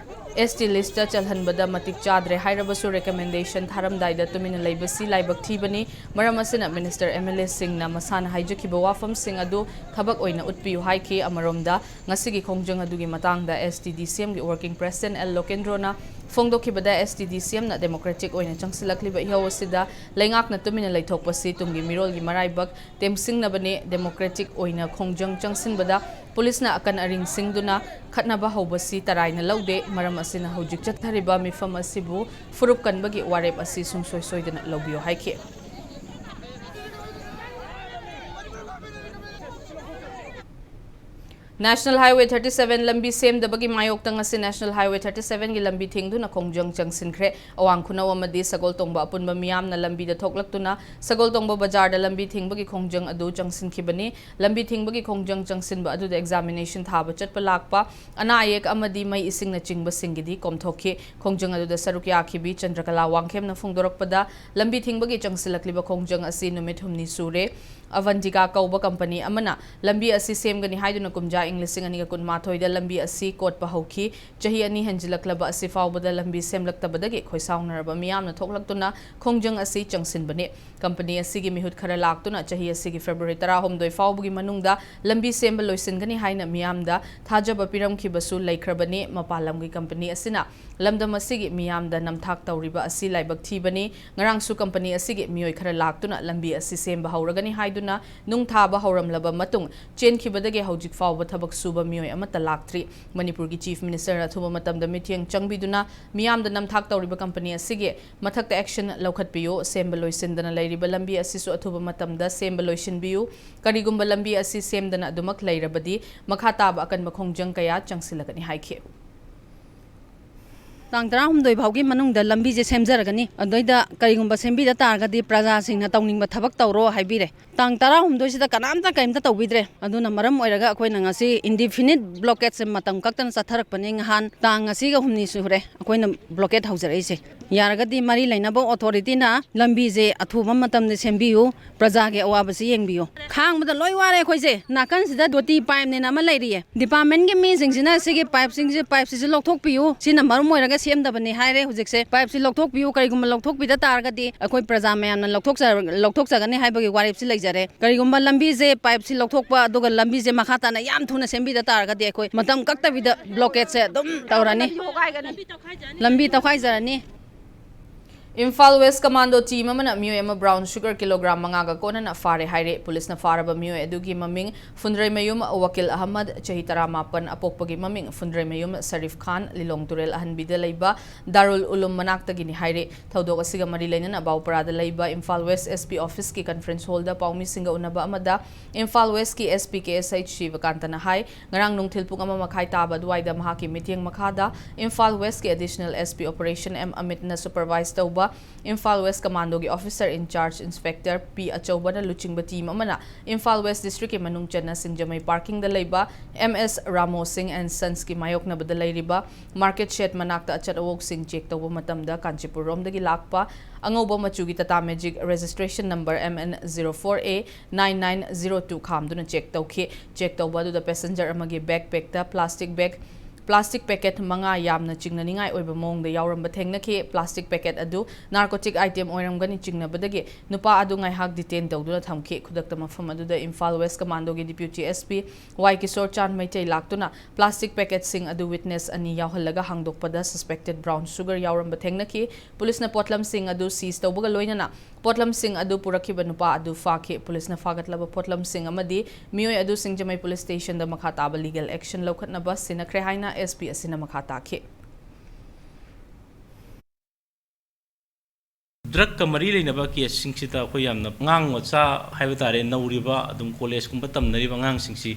S T list ꯆꯜꯍꯟꯕꯗ ꯃꯇꯤꯛ ꯆꯥꯗ꯭ꯔꯦ ꯍꯥꯏꯔꯕꯁꯨ ꯔꯤꯀꯃꯦꯟꯗꯦꯁꯟ ꯊꯥꯔꯝꯗꯥꯏꯗ ꯇꯨꯃꯤꯟꯅ ꯂꯩꯕꯁꯤ ꯂꯥꯏꯕꯛ ꯊꯤꯕꯅꯤ꯫ ꯃꯔꯝ ꯑꯁꯤꯅ ꯃꯤꯅꯤꯁꯇꯔ, M L A ꯁꯤꯡꯅ ꯃꯁꯥꯅ ꯍꯥꯏꯖꯈꯤꯕ ꯋꯥꯐꯝꯁꯤꯡ ꯑꯗꯨ ꯊꯕꯛ ꯑꯣꯏꯅ ꯎꯠꯄꯤꯌꯨ ꯍꯥꯏꯈꯤ꯫ ꯑꯃꯔꯣꯝꯗ ꯉꯁꯤꯒꯤ ꯈꯣꯡꯖꯪ ꯑꯗꯨꯒꯤ ꯃꯇꯥꯡꯗ S T D C M ꯒꯤ working president L ꯂꯣꯀꯦꯟꯗ꯭ꯔꯣꯅ ꯐꯣꯡꯗꯣꯛꯈꯤꯕꯗ, S T D C M ꯅ democratic ꯑꯣꯏꯅ ꯆꯪꯁꯤꯜꯂꯛꯂꯤꯕ ꯏꯍꯧ ꯑꯁꯤꯗ ꯂꯩꯉꯥꯛꯅ ꯇꯨꯃꯤꯟꯅ ꯂꯩꯊꯣꯛꯄꯁꯤ ꯇꯨꯡꯒꯤ ꯃꯤꯔꯣꯜꯒꯤ ꯃꯔꯥꯏꯕꯛ ꯇꯦꯝꯁꯤꯡꯅꯕꯅꯤ꯫ Democratic ꯑꯣꯏꯅ ꯈꯣꯡꯖꯪ ꯆꯪꯁꯤꯟꯕꯗ ꯄꯨꯂꯤꯁꯅ ꯑꯀꯟ ꯑꯔꯤꯡ ꯁꯤꯡꯗꯨꯅ ꯈꯠꯅꯕ ꯍꯧꯕꯁꯤ ꯇꯔꯥꯏꯅ ꯂꯧꯗꯦ꯫ ꯃꯔꯝ ꯑꯁꯤꯅ ꯍꯧꯖꯤꯛ ꯆꯠꯊꯔꯤꯕ ꯃꯤꯐꯝ ꯑꯁꯤꯕꯨ ꯐꯨꯔꯨꯞ ꯀꯟꯕꯒꯤ ꯋꯥꯔꯦꯞ ꯑꯁꯤ ꯁꯨꯡꯁꯣꯏ ꯁꯣꯏꯗꯅ ꯂꯧꯕꯤꯌꯨ ꯍꯥꯏꯈꯤ꯫ National Highway thirty seven ꯂꯝꯕꯤ ꯁꯦꯝꯗꯕꯒꯤ ꯃꯥꯌꯣꯛꯇ ꯉꯁꯤ National Highway thirty seven ꯒꯤ ꯂꯝꯕꯤ ꯊꯤꯡꯗꯨꯅ ꯈꯣꯡꯖꯪ ꯆꯪꯁꯤꯟꯈ꯭ꯔꯦ꯫ ꯑꯋꯥꯡ ꯈꯨꯅꯧ ꯑꯃꯗꯤ ꯁꯒꯣꯜꯇꯣꯡꯕ ꯑꯄꯨꯟꯕ ꯃꯤꯌꯥꯝꯅ ꯂꯝꯕꯤꯗ ꯊꯣꯛꯂꯛꯇꯨꯅ ꯁꯒꯣꯜꯇꯣꯡꯕ ꯕꯖꯥꯔꯗ ꯂꯝꯕꯤ ꯊꯤꯡꯕꯒꯤ ꯈꯣꯡꯖꯪ ꯑꯗꯨ ꯆꯪꯁꯤꯟꯈꯤꯕꯅꯤ꯫ ꯂꯝꯕꯤ ꯊꯤꯡꯕꯒꯤ ꯈꯣꯡꯖꯪ ꯆꯪꯁꯤꯟꯕ ꯑꯗꯨꯗ examination ꯊꯥꯕ ꯆꯠꯄ ꯂꯥꯛꯄ, ꯑꯅꯥ ꯑꯌꯦꯛ ꯑꯃꯗꯤ ꯃꯩ ꯏꯁꯤꯡꯅꯆꯤꯡꯕꯁꯤꯡꯒꯤꯗꯤ ꯀꯣꯝꯊꯣꯛꯈꯤ꯫ ꯈꯣꯡꯖꯪ ꯑꯗꯨꯗ ꯁꯔꯨꯛ ꯌꯥꯈꯤꯕꯤ ꯆꯟꯗ꯭ꯔꯀꯂꯥ ꯋꯥꯡꯈꯦꯝꯅ ꯐꯣꯡꯗꯣꯔꯛꯄꯗ, ꯂꯝꯕꯤ ꯊꯤꯡꯕꯒꯤ ꯆꯪꯁꯤꯜꯂꯛꯂꯤꯕ ꯈꯣꯡꯖꯪ ꯑꯁꯤ ꯅꯨꯃꯤꯠ ꯍꯨꯝꯅꯤ ꯁꯨꯔꯦ꯫ ꯑꯚꯟꯇꯤꯀꯥ ꯀꯧꯕ ꯀꯝꯄꯅꯤ ꯑꯃꯅ ꯂꯝꯕꯤ ꯑꯁꯤ ꯁꯦꯝꯒꯅꯤ ꯍꯥꯏꯗꯨꯅ ꯀꯨꯝꯖꯥ ꯏꯪ ꯂꯤꯁꯤꯡ ꯑꯅꯤꯒ ꯀꯨꯟꯃꯥꯊꯣꯏꯗ ꯂꯝꯕꯤ ꯑꯁꯤ ꯀꯣꯠꯄ ꯍꯧꯈꯤ꯫ ꯆꯍꯤ ꯑꯅꯤ ꯍꯦꯟꯖꯤꯜꯂꯛꯂꯕ ꯑꯁꯤ ꯐꯥꯎꯕꯗ ꯂꯝꯕꯤ ꯁꯦꯝꯂꯛꯇꯕꯗꯒꯤ ꯈꯣꯏꯁꯥꯎꯅꯔꯕ ꯃꯤꯌꯥꯝꯅ ꯊꯣꯛꯂꯛꯇꯨꯅ ꯈꯣꯡꯖꯪ ꯑꯁꯤ ꯆꯪꯁꯤꯟꯕꯅꯤ꯫ ꯀꯝꯄꯅꯤ ꯑꯁꯤꯒꯤ ꯃꯤꯍꯨꯠ ꯈꯔ ꯂꯥꯛꯇꯨꯅ ꯆꯍꯤ ꯑꯁꯤꯒꯤ February ꯇꯔꯥꯍꯨꯝꯗꯣꯏ ꯐꯥꯎꯕꯒꯤ ꯃꯅꯨꯡꯗ ꯂꯝꯕꯤ ꯁꯦꯝꯕ ꯂꯣꯏꯁꯤꯟꯒꯅꯤ ꯍꯥꯏꯅ ꯃꯤꯌꯥꯝꯗ ꯊꯥꯖꯕ ꯄꯤꯔꯝꯈꯤꯕꯁꯨ ꯂꯩꯈ꯭ꯔꯕꯅꯤ꯫ ꯃꯄꯥꯟ ꯂꯝꯒꯤ ꯀꯝꯄꯅꯤ ꯑꯁꯤꯅ ꯂꯝꯗꯝ ꯑꯁꯤꯒꯤ ꯃꯤꯌꯥꯝꯗ ꯅꯝꯊꯥꯛ ꯇꯧꯔꯤꯕ ꯑꯁꯤ ꯂꯥꯏꯕꯛ ꯊꯤꯕꯅꯤ꯫ ꯉꯔꯥꯡꯁꯨ ꯀꯝꯄꯅꯤ ꯑꯁꯤꯒꯤ ꯃꯤꯑꯣꯏ ꯈꯔ ꯂꯥꯛꯇꯨꯅ ꯂꯝꯕꯤ ꯑꯁꯤ ꯁꯦꯝꯕ ꯍꯧꯔꯒꯅꯤ ꯍꯥꯏꯗꯨꯅ ꯅꯨꯡ ꯊꯥꯕ ꯍꯧꯔꯝꯂꯕ ꯃꯇꯨꯡ ꯆꯦꯟꯈꯤꯕꯗꯒꯤ ꯍꯧꯖꯤꯛ ꯐꯥꯎꯕ ꯊꯕꯛ ꯁꯨꯕ ꯃꯤꯑꯣꯏ ꯑꯃꯠꯇ ꯂꯥꯛꯇ꯭ꯔꯤ꯫ ꯃꯅꯤꯄꯨꯔꯒꯤ Chief Minister ꯅ ꯑꯊꯨꯕ ꯃꯇꯝꯗ ꯃꯤꯠꯌꯦꯡ ꯆꯪꯕꯤꯗꯨꯅ ꯃꯤꯌꯥꯝꯗ ꯅꯝꯊꯥꯛ ꯇꯧꯔꯤꯕ company ꯑꯁꯤꯒꯤ ꯃꯊꯛꯇ action ꯂꯧꯈꯠꯄꯤꯌꯨ꯫ ꯁꯦꯝꯕ ꯂꯣꯏꯁꯤꯟꯗꯅ ꯂꯩꯔꯤꯕ ꯂꯝꯕꯤ ꯑꯁꯤꯁꯨ ꯑꯊꯨꯕ ꯃꯇꯝꯗ ꯁꯦꯝꯕ ꯂꯣꯏꯁꯤꯟꯕꯤꯌꯨ꯫ ꯀꯔꯤꯒꯨꯝꯕ ꯂꯝꯕꯤ ꯑꯁꯤ ꯁꯦꯝꯗꯅ ꯑꯗꯨꯃꯛ ꯂꯩꯔꯕꯗꯤ ꯃꯈꯥ ꯇꯥꯕ ꯑꯀꯟꯕ ꯈꯣꯡꯖꯪ ꯀꯌꯥ ꯆꯪꯁꯤꯜꯂꯒꯅꯤ ꯍꯥꯏꯈꯤ꯫ ꯇꯥꯡ ꯇꯔꯥꯍꯨꯝꯗꯣꯏ ꯐꯥꯎꯒꯤ ꯃꯅꯨꯡꯗ ꯂꯝꯕꯤꯁꯦ ꯁꯦꯝꯖꯔꯒꯅꯤ꯫ ꯑꯗꯨꯗꯩꯗ ꯀꯔꯤꯒꯨꯝꯕ ꯁꯦꯝꯕꯤꯗ ꯇꯥꯔꯒꯗꯤ ꯄ꯭ꯔꯖꯥꯁꯤꯡꯅ ꯇꯧꯅꯤꯡꯕ ꯊꯕꯛ ꯇꯧꯔꯣ ꯍꯥꯏꯕꯤꯔꯦ꯫ ꯇꯥꯡ ꯇꯔꯥꯍꯨꯝꯗꯣꯏꯁꯤꯗ ꯀꯅꯥꯝꯇ ꯀꯔꯤꯝꯇ ꯇꯧꯕꯤꯗ꯭ꯔꯦ꯫ ꯑꯗꯨꯅ ꯃꯔꯝ ꯑꯣꯏꯔꯒ ꯑꯩꯈꯣꯏꯅ ꯉꯁꯤ indefinite blockade ꯁꯦ ꯃꯇꯝ ꯀꯛꯇꯅ ꯆꯠꯊꯔꯛꯄꯅꯦ꯫ ꯉꯍꯥꯟ ꯇꯥꯡ ꯉꯁꯤꯒ ꯍꯨꯝꯅꯤ ꯁꯨꯔꯦ ꯑꯩꯈꯣꯏꯅ blockade ꯍꯧꯖꯔꯛꯏꯁꯦ꯫ ꯌꯥꯔꯒꯗꯤ ꯃꯔꯤ ꯂꯩꯅꯕ authority ꯅ ꯂꯝꯕꯤꯁꯦ ꯑꯊꯨꯕ ꯃꯇꯝꯗ ꯁꯦꯝꯕꯤꯌꯨ, ꯄ꯭ꯔꯖꯥꯒꯤ ꯑꯋꯥꯕꯁꯤ ꯌꯦꯡꯕꯤꯌꯨ꯫ ꯈꯥꯡꯕꯗ ꯂꯣꯏ ꯋꯥꯔꯦ ꯑꯩꯈꯣꯏꯁꯦ꯫ ꯅꯥꯀꯟꯁꯤꯗ ꯗꯣꯇꯤ pipe ꯅꯦꯅ ꯑꯃ ꯂꯩꯔꯤꯌꯦ꯫ Department ꯀꯤ ꯃꯤꯁꯤꯡꯁꯤꯅ ꯁꯤꯒꯤ pipe ꯁꯤꯡꯁꯦ, pipe ꯁꯤꯁꯨ ꯂꯧꯊꯣꯛꯄꯤꯌꯨ, ꯁꯤꯅ ꯃꯔꯝ ꯑꯣꯏꯔꯒ ꯁꯦꯝꯗꯕꯅꯤ ꯍꯥꯏꯔꯦ꯫ ꯍꯧꯖꯤꯛꯁꯦ pipe ꯁꯤ ꯂꯧꯊꯣꯛꯄꯤꯌꯨ, ꯀꯔꯤꯒꯨꯝꯕ ꯂꯧꯊꯣꯛꯄꯤꯗ ꯇꯥꯔꯒꯗꯤ ꯑꯩꯈꯣꯏ ꯄ꯭ꯔꯖꯥ ꯃꯌꯥꯝꯅ ꯂꯧꯊꯣꯛꯆ-, ꯂꯧꯊꯣꯛꯆꯒꯅꯤ ꯍꯥꯏꯕꯒꯤ ꯋꯥꯔꯦꯞꯁꯤ ꯂꯩꯖꯔꯦ꯫ ꯀꯔꯤꯒꯨꯝꯕ ꯂꯝꯕꯤꯁꯦ, pipe ꯁꯤ ꯂꯧꯊꯣꯛꯄ ꯑꯗꯨꯒ ꯂꯝꯕꯤꯁꯦ ꯃꯈꯥ ꯇꯥꯅ ꯌꯥꯝ ꯊꯨꯅ ꯁꯦꯝꯕꯤꯗ ꯇꯥꯔꯒꯗꯤ ꯑꯩꯈꯣꯏ ꯃꯇꯝ ꯀꯛꯇꯕꯤꯗ blockade ꯁꯦ ꯑꯗꯨꯝ ꯇꯧꯔꯅꯤ꯫ ꯂꯝꯕꯤ ꯇꯧꯈꯥꯏꯖꯔꯅꯤ꯫ ꯏꯝꯐꯥꯜ West Commando team ꯑꯃꯅ ꯃꯤꯑꯣꯏ ꯑꯃ brown sugar kilogram ꯃꯉꯥꯒ ꯀꯣꯟꯅꯅ ꯐꯥꯔꯦ ꯍꯥꯏꯔꯦ꯫ ꯄꯨꯂꯤꯁꯅ ꯐꯥꯔꯕ ꯃꯤꯑꯣꯏ ꯑꯗꯨꯒꯤ ꯃꯃꯤꯡ ꯐꯨꯟꯗ꯭ꯔꯩꯃꯌꯨꯝ ꯋꯥꯀꯤꯜ ꯑꯍꯃꯗ, ꯆꯍꯤ ꯇꯔꯥꯃꯥꯄꯟ, ꯑꯄꯣꯛꯄꯒꯤ ꯃꯃꯤꯡ ꯐꯨꯟꯗ꯭ꯔꯩꯃꯌꯨꯝ ꯁꯔꯤꯐ ꯈꯥꯟ, ꯂꯤꯂꯣꯡ ꯇꯨꯔꯦꯜ ꯑꯍꯟꯕꯤꯗ ꯂꯩꯕ ꯗꯥꯔꯨꯜ ꯎꯂꯨꯝ ꯃꯅꯥꯛꯇꯒꯤꯅꯤ ꯍꯥꯏꯔꯦ꯫ ꯊꯧꯗꯣꯛ ꯑꯁꯤꯒ ꯃꯔꯤ ꯂꯩꯅꯅ ꯕꯥꯎꯄꯔꯥꯗ ꯂꯩꯕ Imphal West S P office ꯀꯤ conference hall ꯗ ꯄꯥꯎꯃꯤꯁꯤꯡꯒ ꯎꯅꯕ ꯑꯃꯗ ꯏꯝꯐꯥꯜ West ꯀꯤ S P K S H ꯁꯤꯕꯀꯥꯟꯇꯅ ꯍꯥꯏ, ꯉꯔꯥꯡ ꯅꯨꯡꯊꯤꯜ ꯄꯨꯡ ꯑꯃ ꯃꯈꯥꯏ ꯇꯥꯕ ꯑꯗꯨꯋꯥꯏꯗ ꯃꯍꯥꯛꯀꯤ ꯃꯤꯠꯌꯦꯡ ꯃꯈꯥꯗ ꯏꯝꯐꯥꯜ West ꯀꯤ Additional S P Operation M ꯑꯃꯤꯠꯅ supervise ꯇꯧꯕ ꯏꯝꯐꯥꯜ West Commando ꯒꯤ officer in charge Inspector P ꯑꯆꯧꯕꯅ ꯂꯨꯆꯤꯡꯕ team ꯑꯃꯅ ꯏꯝꯐꯥꯜ West District ꯀꯤ ꯃꯅꯨꯡ ꯆꯟꯅ ꯁꯤꯡꯖꯃꯩ parking ꯗ ꯂꯩꯕ M S ꯔꯥꯃꯣ ꯁꯤꯡ and Sons ꯀꯤ ꯃꯥꯌꯣꯛꯅꯕꯗ ꯂꯩꯔꯤꯕ market shed ꯃꯅꯥꯛꯇ ꯑꯆꯠ ꯑꯋꯣꯛꯁꯤꯡ check ꯇꯧꯕ ꯃꯇꯝꯗ ꯀꯥꯟꯆꯤꯄꯨꯔ ꯔꯣꯝꯗꯒꯤ ꯂꯥꯛꯄ ꯑꯉꯧꯕ ꯃꯆꯨꯒꯤ Tata Magic registration number M N zero four A nine nine zero two ꯈꯥꯝꯗꯨꯅ check ꯇꯧꯈꯤ꯫ Check ꯇꯧꯕ ꯑꯗꯨꯗ passenger ꯑꯃꯒꯤ backpack ꯇ plastic bag Plastic packet ꯃꯉꯥ ꯌꯥꯝꯅ ꯆꯤꯡꯅꯅꯤꯡꯉꯥꯏ ꯑꯣꯏꯕ ꯃꯑꯣꯡꯗ ꯌꯥꯎꯔꯝꯕ ꯊꯦꯡꯅꯈꯤ꯫ Plastic packet ꯑꯗꯨ narcotic item ꯑꯣꯏꯔꯝꯒꯅꯤ ꯆꯤꯡꯅꯕꯗꯒꯤ ꯅꯨꯄꯥ ꯑꯗꯨ ꯉꯥꯏꯍꯥꯛ detain ꯇꯧꯗꯨꯅ ꯊꯝꯈꯤ꯫ ꯈꯨꯗꯛꯇ ꯃꯐꯝ ꯑꯗꯨꯗ Imphal West Commandoꯒꯤ Deputy S P Y Kishore ꯆꯥꯟ ꯃꯩꯇꯩ ꯂꯥꯛꯇꯨꯅ plastic packetꯁꯤꯡ ꯑꯗꯨ witness ꯑꯅꯤ ꯌꯥꯎꯍꯜꯂꯒ ꯍꯥꯡꯗꯣꯛꯄꯗ suspected brown sugar ꯌꯥꯎꯔꯝꯕ ꯊꯦꯡꯅꯈꯤ꯫ ꯄꯨꯂꯤꯁꯅ ꯄꯣꯠꯂꯝꯁꯤꯡ ꯑꯗꯨ seize ꯇꯧꯕꯒ ꯂꯣꯏꯅꯅ ꯄꯣꯠꯂꯝꯁꯤꯡ ꯑꯗꯨ ꯄꯨꯔꯛꯈꯤꯕ ꯅꯨꯄꯥ ꯑꯗꯨ ꯐꯥꯈꯤ꯫ ꯄꯨꯂꯤꯁꯅ ꯐꯥꯒꯠꯂꯕ ꯄꯣꯠꯂꯝꯁꯤꯡ ꯑꯃꯗꯤ ꯃꯤꯑꯣꯏ ꯑꯗꯨ ꯁꯤꯡꯖꯃꯩ Police Stationꯗ ꯃꯈꯥ ꯇꯥꯕ legal action ꯂꯧꯈꯠꯅꯕ ꯁꯤꯟꯅꯈ꯭ꯔꯦ ꯍꯥꯏꯅ S P ꯑꯁꯤꯅ ꯃꯈꯥ ꯇꯥꯈꯤ꯫ Drugꯀ ꯃꯔꯤ ꯂꯩꯅꯕ caseꯁꯤꯡꯁꯤꯗ ꯑꯩꯈꯣꯏ ꯌꯥꯝꯅ ꯑꯉꯥꯡ ꯃꯆꯥ ꯍꯥꯏꯕ ꯇꯥꯔꯦ, ꯅꯧꯔꯤꯕ, ꯑꯗꯨꯝ collegeꯀꯨꯝꯕ ꯇꯝꯅꯔꯤꯕ ꯑꯉꯥꯡꯁꯤꯡꯁꯤ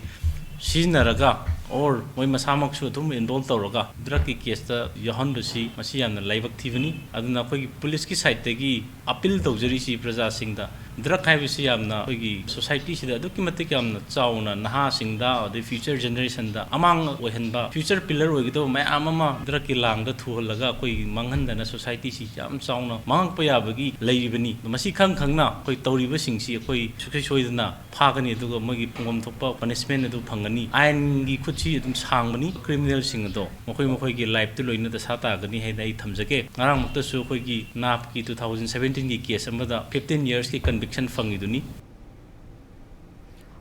ꯁꯤꯖꯤꯟꯅꯔꯒ or ꯃꯣꯏ ꯃꯁꯥꯃꯛꯁꯨ ꯑꯗꯨꯝ enroll ꯇꯧꯔꯒ drugꯀꯤ caseꯇ ꯌꯥꯎꯍꯟꯕꯁꯤ ꯃꯁꯤ ꯌꯥꯝꯅ ꯂꯥꯏꯕꯛ ꯊꯤꯕꯅꯤ꯫ ꯑꯗꯨꯅ ꯑꯩꯈꯣꯏꯒꯤ policeꯀꯤ sideꯇꯒꯤ appeal ꯇꯧꯖꯔꯤꯁꯤ ꯄ꯭ꯔꯖꯥꯁꯤꯡꯗ, drug ꯍꯥꯏꯕꯁꯤ ꯌꯥꯝꯅ ꯑꯩꯈꯣꯏꯒꯤ societyꯁꯤꯗ ꯑꯗꯨꯛꯀꯤ ꯃꯇꯤꯛ ꯌꯥꯝꯅ ꯆꯥꯎꯅ ꯅꯍꯥꯁꯤꯡꯗ ꯑꯗꯩ future generationꯗ ꯑꯃꯥꯡ ꯑꯣꯏꯍꯟꯕ, future pillar ꯑꯣꯏꯒꯗꯕ ꯃꯌꯥꯝ ꯑꯃ drugꯀꯤ ꯂꯥꯡꯗ ꯊꯨꯍꯜꯂꯒ ꯑꯩꯈꯣꯏꯒꯤ ꯃꯥꯡꯍꯟꯗꯅ societyꯁꯤ ꯌꯥꯝ ꯆꯥꯎꯅ ꯃꯥꯡꯉꯛꯄ ꯌꯥꯕꯒꯤ ꯂꯩꯔꯤꯕꯅꯤ꯫ ꯃꯁꯤ ꯈꯪ ꯈꯪꯅ ꯑꯩꯈꯣꯏ ꯇꯧꯔꯤꯕꯁꯤꯡꯁꯤ ꯑꯩꯈꯣꯏ ꯁꯨꯡꯁꯣꯏ ꯁꯣꯏꯗꯅ ꯐꯥꯒꯅꯤ, ꯑꯗꯨꯒ ꯃꯣꯏꯒꯤ ꯐꯪꯐꯝ ꯊꯣꯛꯄ punishment ꯑꯗꯨ ꯐꯪꯒꯅꯤ꯫ ꯑꯥꯏꯟꯒꯤ ꯈꯨꯠꯁꯤ ꯑꯗꯨꯝ ꯁꯥꯡꯕꯅꯤ꯫ Criminalꯁꯤꯡ ꯑꯗꯣ ꯃꯈꯣꯏ ꯃꯈꯣꯏꯒꯤ lifeꯇ ꯂꯣꯏꯅ ꯗꯁꯥ ꯇꯥꯒꯅꯤ ꯍꯥꯏꯅ ꯑꯩ ꯊꯝꯖꯒꯦ꯫ ꯉꯔꯥꯡꯃꯛꯇꯁꯨ ꯑꯩꯈꯣꯏꯒꯤ napꯀꯤ two thousand seventeenꯒꯤ case ꯑꯃꯗ fifteen yearsꯀꯤ conviction ꯐꯪꯉꯤꯗꯨꯅꯤ꯫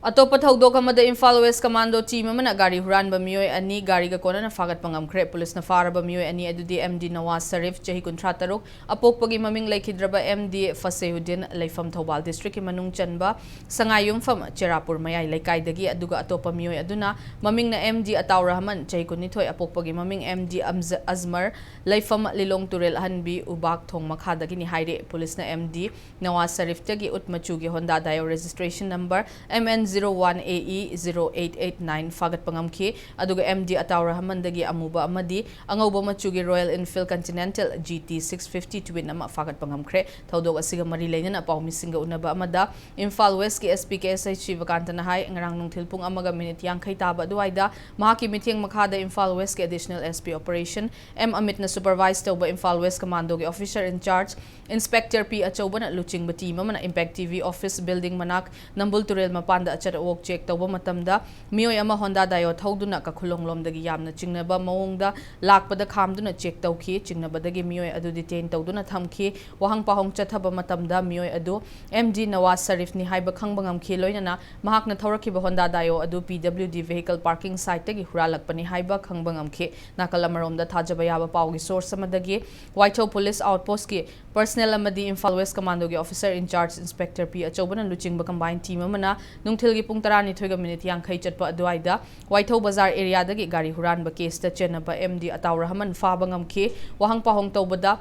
ꯑꯇꯣꯞꯄ ꯊꯧꯗꯣꯛ ꯑꯃꯗ ꯏꯝꯐꯥꯜ West Commando team ꯑꯃꯅ ꯒꯥꯔꯤ ꯍꯨꯔꯥꯟꯕ ꯃꯤꯑꯣꯏ ꯑꯅꯤ ꯒꯥꯔꯤꯒ ꯀꯣꯟꯅꯅ ꯐꯥꯒꯠꯄ ꯉꯝꯈ꯭ꯔꯦ꯫ ꯄꯨꯂꯤꯁꯅ ꯐꯥꯔꯕ ꯃꯤꯑꯣꯏ ꯑꯅꯤ ꯑꯗꯨꯗꯤ M D ꯅꯋꯥꯖ ꯁꯔꯤꯐ, ꯆꯍꯤ ꯀꯨꯟꯊ꯭ꯔꯥ ꯇꯔꯨꯛ, ꯑꯄꯣꯛꯄꯒꯤ ꯃꯃꯤꯡ ꯂꯩꯈꯤꯗ꯭ꯔꯕ M D ꯐꯁꯦꯍꯨꯗꯤꯟ, ꯂꯩꯐꯝ ꯊꯧꯕꯥꯜ districtꯀꯤ ꯃꯅꯨꯡ ꯆꯟꯕ ꯁꯉꯥꯏꯌꯨꯝꯐꯝ ꯆꯦꯔꯥꯄꯨꯔ ꯃꯌꯥꯏ ꯂꯩꯀꯥꯏꯗꯒꯤ, ꯑꯗꯨꯒ ꯑꯇꯣꯞꯄ ꯃꯤꯑꯣꯏ ꯑꯗꯨꯅ ꯃꯃꯤꯡꯅ M D ꯑꯇꯥꯎ ꯔꯍꯃꯟ, ꯆꯍꯤ ꯀꯨꯟꯅꯤꯊꯣꯏ, ꯑꯄꯣꯛꯄꯒꯤ ꯃꯃꯤꯡ M D ꯑꯝꯖ-, ꯑꯖꯃꯔ, ꯂꯩꯐꯝ ꯂꯤꯂꯣꯡ ꯇꯨꯔꯦꯜ ꯑꯍꯟꯕꯤ ꯎꯕꯥꯛ ꯊꯣꯡ ꯃꯈꯥꯗꯒꯤꯅꯤ ꯍꯥꯏꯔꯤ꯫ ꯄꯨꯂꯤꯁꯅ M D ꯅꯋꯥꯖ ꯁꯔꯤꯐꯇꯒꯤ ꯎꯠ ꯃꯆꯨꯒꯤ Honda Dio registration number M N zero one A E zero eight eight nine ꯐꯥꯒꯠꯄ ꯉꯝꯈꯤ꯫ ꯑꯗꯨꯒ M D ꯑꯇꯥꯎ ꯔꯍꯃꯟꯗꯒꯤ ꯑꯃꯨꯕ ꯑꯃꯗꯤ ꯑꯉꯧꯕ ꯃꯆꯨꯒꯤ Royal Enfield Continental G T six fifty twin ꯑꯃ ꯐꯥꯒꯠꯄ ꯉꯝꯈ꯭ꯔꯦ꯫ ꯊꯧꯗꯣꯛ ꯑꯁꯤꯒ ꯃꯔꯤ ꯂꯩꯅꯅ ꯄꯥꯎꯃꯤꯁꯤꯡꯒ ꯎꯅꯕ ꯑꯃꯗ Imphal Westꯀꯤ S P K S H ꯁꯤꯕꯀꯥꯟꯇꯅ ꯍꯥꯏ, ꯉꯔꯥꯡ ꯅꯨꯡꯊꯤꯜ ꯄꯨꯡ ꯑꯃꯒ minute ꯌꯥꯡꯈꯩ ꯇꯥꯕ ꯑꯗꯨꯋꯥꯏꯗ ꯃꯍꯥꯛꯀꯤ ꯃꯤꯠꯌꯦꯡ ꯃꯈꯥꯗ Imphal Westꯀꯤ Additional S P Operation M ꯑꯃꯤꯠꯅ supervise ꯇꯧꯕ Imphal West Commandoꯒꯤ officer in charge Inspector P ꯑꯆꯧꯕꯅ ꯂꯨꯆꯤꯡꯕ team ꯑꯃꯅ Impact T V office building ꯃꯅꯥꯛ ꯅꯝꯕꯨꯜ ꯇꯨꯔꯦꯜ ꯃꯄꯥꯟꯗ ꯑꯆꯠ ꯑꯋꯣꯛ ꯆꯦꯛ ꯇꯧꯕ ꯃꯇꯝꯗ ꯃꯤꯑꯣꯏ ꯑꯃ ꯍꯣꯟꯗꯥ ꯗꯥꯏꯑꯣ ꯊꯧꯗꯨꯅ ꯀꯈꯨꯂꯣꯡꯂꯣꯝꯗꯒꯤ ꯌꯥꯝꯅ ꯆꯤꯡꯅꯕ ꯃꯑꯣꯡꯗ ꯂꯥꯛꯄꯗ ꯈꯥꯝꯗꯨꯅ ꯆꯦꯛ ꯇꯧꯈꯤ꯫ ꯆꯤꯡꯅꯕꯗꯒꯤ ꯃꯤꯑꯣꯏ ꯑꯗꯨ ꯗꯤꯇꯦꯟ ꯇꯧꯗꯨꯅ ꯊꯝꯈꯤ꯫ ꯋꯥꯍꯪ ꯄꯥꯎꯍꯪ ꯆꯠꯊꯕ ꯃꯇꯝꯗ ꯃꯤꯑꯣꯏ ꯑꯗꯨ ꯑꯦꯝ ꯗꯤ ꯅꯋꯥꯖ ꯁꯔꯤꯐꯅꯤ ꯍꯥꯏꯕ ꯈꯪꯕ ꯉꯝꯈꯤ꯫ ꯂꯣꯏꯅꯅ ꯃꯍꯥꯛꯅ ꯊꯧꯔꯛꯈꯤꯕ ꯍꯣꯟꯗꯥ ꯗꯥꯏꯑꯣ ꯑꯗꯨ ꯄꯤ ꯗꯕ꯭ꯂꯤꯎ ꯗꯤ vehicle parking siteꯇꯒꯤ ꯍꯨꯔꯥꯜꯂꯛꯄꯅꯤ ꯍꯥꯏꯕ ꯈꯪꯕ ꯉꯝꯈꯤ꯫ ꯅꯥꯀꯜ ꯑꯃꯔꯣꯝꯗ ꯊꯥꯖꯕ ꯌꯥꯕ ꯄꯥꯎꯒꯤ source ꯑꯃꯗꯒꯤ ꯋꯥꯏꯊꯧ police outpostꯀꯤ personnel ꯑꯃꯗꯤ Imphal West Commandoꯒꯤ officer in charge Inspector ꯄꯤ ꯑꯆꯧꯕꯅ ꯂꯨꯆꯤꯡꯕ combined team ꯑꯃꯅ ꯅꯨꯡꯊꯤꯜꯒꯤ ꯄꯨꯡ ꯇꯔꯥꯅꯤꯊꯣꯏꯒ minute ꯌꯥꯡꯈꯩ ꯆꯠꯄ ꯑꯗꯨꯋꯥꯏꯗ ꯋꯥꯏꯊꯧ ꯕꯖꯥꯔ areaꯗꯒꯤ ꯒꯥꯔꯤ ꯍꯨꯔꯥꯟꯕ caseꯇ ꯆꯦꯟꯅꯕ ꯑꯦꯝ ꯗꯤ ꯑꯇꯥꯎ ꯔꯍꯃꯟ ꯐꯥꯕ ꯉꯝꯈꯤ꯫ ꯋꯥꯍꯪ ꯄꯥꯎꯍꯪ ꯇꯧꯕꯗ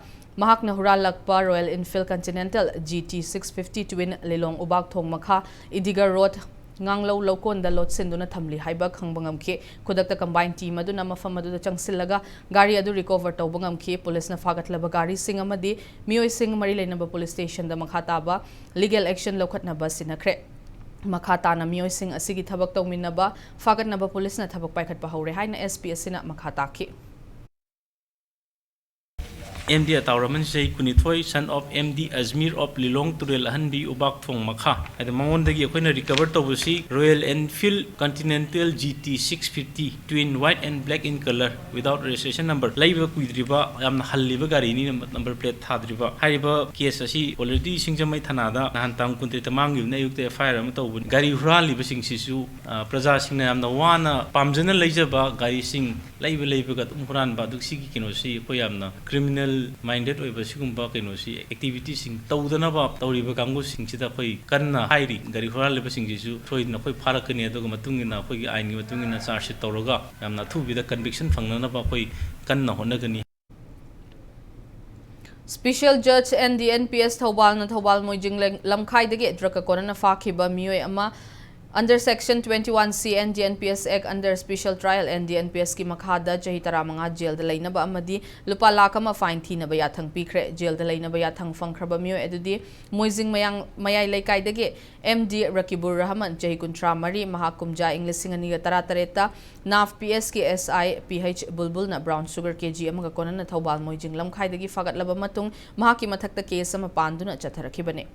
ꯃꯍꯥꯛꯅ ꯍꯨꯔꯥꯜꯂꯛꯄ Royal Enfield Continental G T six fifty twin ꯂꯤꯂꯣꯡ ꯎꯕꯥꯛ ꯊꯣꯡ ꯃꯈꯥ ꯏꯗꯤꯒꯔ ꯔꯣꯗ ꯉꯥꯡꯂꯧ ꯂꯧꯀꯣꯟꯗ ꯂꯣꯠꯁꯤꯟꯗꯨꯅ ꯊꯝꯂꯤ ꯍꯥꯏꯕ ꯈꯪꯕ ꯉꯝꯈꯤ꯫ ꯈꯨꯗꯛꯇ combined team ꯑꯗꯨꯅ ꯃꯐꯝ ꯑꯗꯨꯗ ꯆꯪꯁꯤꯜꯂꯒ ꯒꯥꯔꯤ ꯑꯗꯨ recover ꯇꯧꯕ ꯉꯝꯈꯤ꯫ Policeꯅ ꯐꯥꯒꯠꯂꯕ ꯒꯥꯔꯤꯁꯤꯡ ꯑꯃꯗꯤ ꯃꯤꯑꯣꯏꯁꯤꯡ ꯃꯔꯤ ꯂꯩꯅꯕ police stationꯗ ꯃꯈꯥ ꯇꯥꯕ legal action ꯂꯧꯈꯠꯅꯕ ꯁꯤꯟꯅꯈ꯭ꯔꯦ꯫ ꯃꯈꯥ ꯇꯥꯅ ꯃꯤꯑꯣꯏꯁꯤꯡ ꯑꯁꯤꯒꯤ ꯊꯕꯛ ꯇꯧꯃꯤꯟꯅꯕ ꯐꯥꯒꯠꯅꯕ policeꯅ ꯊꯕꯛ ꯄꯥꯏꯈꯠꯄ ꯍꯧꯔꯦ ꯍꯥꯏꯅ S P ꯑꯁꯤꯅ ꯃꯈꯥ ꯇꯥꯈꯤ꯫ ꯑꯦꯝ ꯗꯤ ꯑꯇꯥꯎ ꯔꯃꯟ, ꯆꯍꯤ ꯀꯨꯟꯅꯤꯊꯣꯏ, son of M D Ajmer of ꯂꯤꯂꯣꯡ ꯇꯨꯔꯦꯜ ꯑꯍꯟꯕꯤ ꯎꯕꯥꯛ ꯊꯣꯡ ꯃꯈꯥ꯫ ꯑꯗ ꯃꯉꯣꯟꯗꯒꯤ ꯑꯩꯈꯣꯏꯅ recover ꯇꯧꯕꯁꯤ Royal Enfield Continental G T six fifty twin white and black in colour without registration number, ꯂꯩꯕ ꯀꯨꯏꯗ꯭ꯔꯤꯕ, ꯌꯥꯝꯅ ꯍꯜꯂꯤꯕ ꯒꯥꯔꯤꯅꯤ, number plate ꯊꯥꯗ꯭ꯔꯤꯕ꯫ ꯍꯥꯏꯔꯤꯕ case ꯑꯁꯤ already ꯁꯤꯡꯖꯃꯩ ꯊꯥꯅꯥꯗ ꯅꯍꯥꯟ ꯇꯥꯡ ꯀꯨꯟꯇꯔꯦꯠꯇ ꯃꯥꯡꯈꯤꯕꯅꯤ, ꯑꯌꯨꯛꯇ F I R ꯑꯃ ꯇꯧꯕꯅꯤ꯫ ꯒꯥꯔꯤ ꯍꯨꯔꯥꯜꯂꯤꯕꯁꯤꯡꯁꯤꯁꯨ, ꯑ, ꯄ꯭ꯔꯖꯥꯁꯤꯡꯅ ꯌꯥꯝꯅ ꯋꯥꯅ ꯄꯥꯝꯖꯅ ꯂꯩꯖꯕ ꯒꯥꯔꯤꯁꯤꯡ ꯂꯩꯕ ꯂꯩꯕꯒ ꯑꯗꯨꯝ ꯍꯨꯔꯥꯟꯕ, ꯑꯗꯨ ꯁꯤꯒꯤ ꯀꯩꯅꯣꯁꯤ ꯑꯩꯈꯣꯏ ꯌꯥꯝꯅ criminal minded ꯑꯣꯏꯕ ꯁꯤꯒꯨꯝꯕ ꯀꯩꯅꯣꯁꯤ, activityꯁꯤꯡ ꯇꯧꯗꯅꯕ ꯇꯧꯔꯤꯕ ꯀꯥꯡꯕꯨꯁꯤꯡꯁꯤꯗ ꯑꯩꯈꯣꯏ ꯀꯟꯅ ꯍꯥꯏꯔꯤ꯫ ꯒꯥꯔꯤ ꯍꯨꯔꯥꯜꯂꯤꯕꯁꯤꯡꯁꯤꯁꯨ ꯁꯣꯏꯗꯅ ꯑꯩꯈꯣꯏ ꯐꯥꯔꯛꯀꯅꯤ, ꯑꯗꯨꯒ ꯃꯇꯨꯡ ꯏꯟꯅ ꯑꯩꯈꯣꯏꯒꯤ ꯑꯥꯏꯟꯒꯤ ꯃꯇꯨꯡ ꯏꯟꯅ charge sheet ꯇꯧꯔꯒ ꯌꯥꯝꯅ ꯑꯊꯨꯕꯤꯗ conviction ꯐꯪꯅꯅꯕ ꯑꯩꯈꯣꯏ ꯀꯟꯅ ꯍꯣꯠꯅꯒꯅꯤ꯫ Special Judge N D N P S ꯊꯧꯕꯥꯜꯅ Thoubal ꯃꯣꯏꯖꯤꯡ ꯂꯝꯈꯥꯏꯗꯒꯤ drugꯀ ꯀꯣꯟꯅꯅ ꯐꯥꯈꯤꯕ ꯃꯤꯑꯣꯏ ꯑꯃ under Section twenty one C N D N P S Act under Special Trial N D N P Sꯀꯤ ꯃꯈꯥꯗ ꯆꯍꯤ ꯇꯔꯥꯃꯉꯥ jailꯗ ꯂꯩꯅꯕ ꯑꯃꯗꯤ ꯂꯨꯄꯥ ꯂꯥꯈ ꯑꯃ fine ꯊꯤꯅꯕ ꯌꯥꯊꯪ ꯄꯤꯈ꯭ꯔꯦ꯫ Jailꯗ ꯂꯩꯅꯕ ꯌꯥꯊꯪ ꯐꯪꯈ꯭ꯔꯕ ꯃꯤꯑꯣꯏ ꯑꯗꯨꯗꯤ ꯃꯣꯏꯖꯤꯡ ꯃꯌꯥꯡ-, ꯃꯌꯥꯏ ꯂꯩꯀꯥꯏꯗꯒꯤ M D ꯔꯀꯤꯕꯨꯔ ꯔꯍꯃꯟ, ꯆꯍꯤ ꯀꯨꯟꯊ꯭ꯔꯥ ꯃꯔꯤ, ꯃꯍꯥꯛ ꯀꯨꯝꯖꯥ ꯏꯪ ꯂꯤꯁꯤꯡ ꯑꯅꯤꯒ ꯇꯔꯥꯇꯔꯦꯠꯇ NAV P S ꯀꯤ S I P H ꯕꯨꯜꯕꯨꯜꯅ brown sugar K G ꯑꯃꯒ ꯀꯣꯟꯅꯅ ꯊꯧꯕꯥꯜ ꯃꯣꯏꯖꯤꯡ ꯂꯝꯈꯥꯏꯗꯒꯤ ꯐꯥꯒꯠꯂꯕ ꯃꯇꯨꯡ ꯃꯍꯥꯛꯀꯤ ꯃꯊꯛꯇ case ꯑꯃ ꯄꯥꯟꯗꯨꯅ ꯆꯠꯊꯔꯛꯈꯤꯕꯅꯤ꯫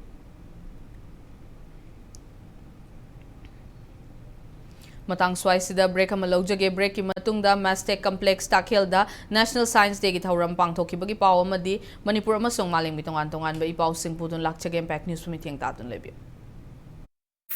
ꯃꯇꯥꯡ ꯁ꯭ꯋꯥꯏꯁꯤꯗ break ꯑꯃ ꯂꯧꯖꯒꯦ꯫ Breakꯀꯤ ꯃꯇꯨꯡꯗ Mastech Complex ꯇꯥꯈꯦꯜꯗ National Science Dayꯒꯤ ꯊꯧꯔꯝ ꯄꯥꯡꯊꯣꯛꯈꯤꯕꯒꯤ ꯄꯥꯎ ꯑꯃꯗꯤ ꯃꯅꯤꯄꯨꯔ ꯑꯃꯁꯨꯡ ꯃꯥꯂꯦꯝꯒꯤ ꯇꯣꯉꯥꯟ ꯇꯣꯉꯥꯟꯕ ꯏ ꯄꯥꯎꯁꯤꯡ ꯄꯨꯗꯨꯅ ꯂꯥꯛꯆꯒꯦ꯫ Impact Newsꯄꯨ ꯃꯤꯠꯌꯦꯡ ꯇꯥꯗꯨꯅ ꯂꯩꯕꯤꯌꯨ꯫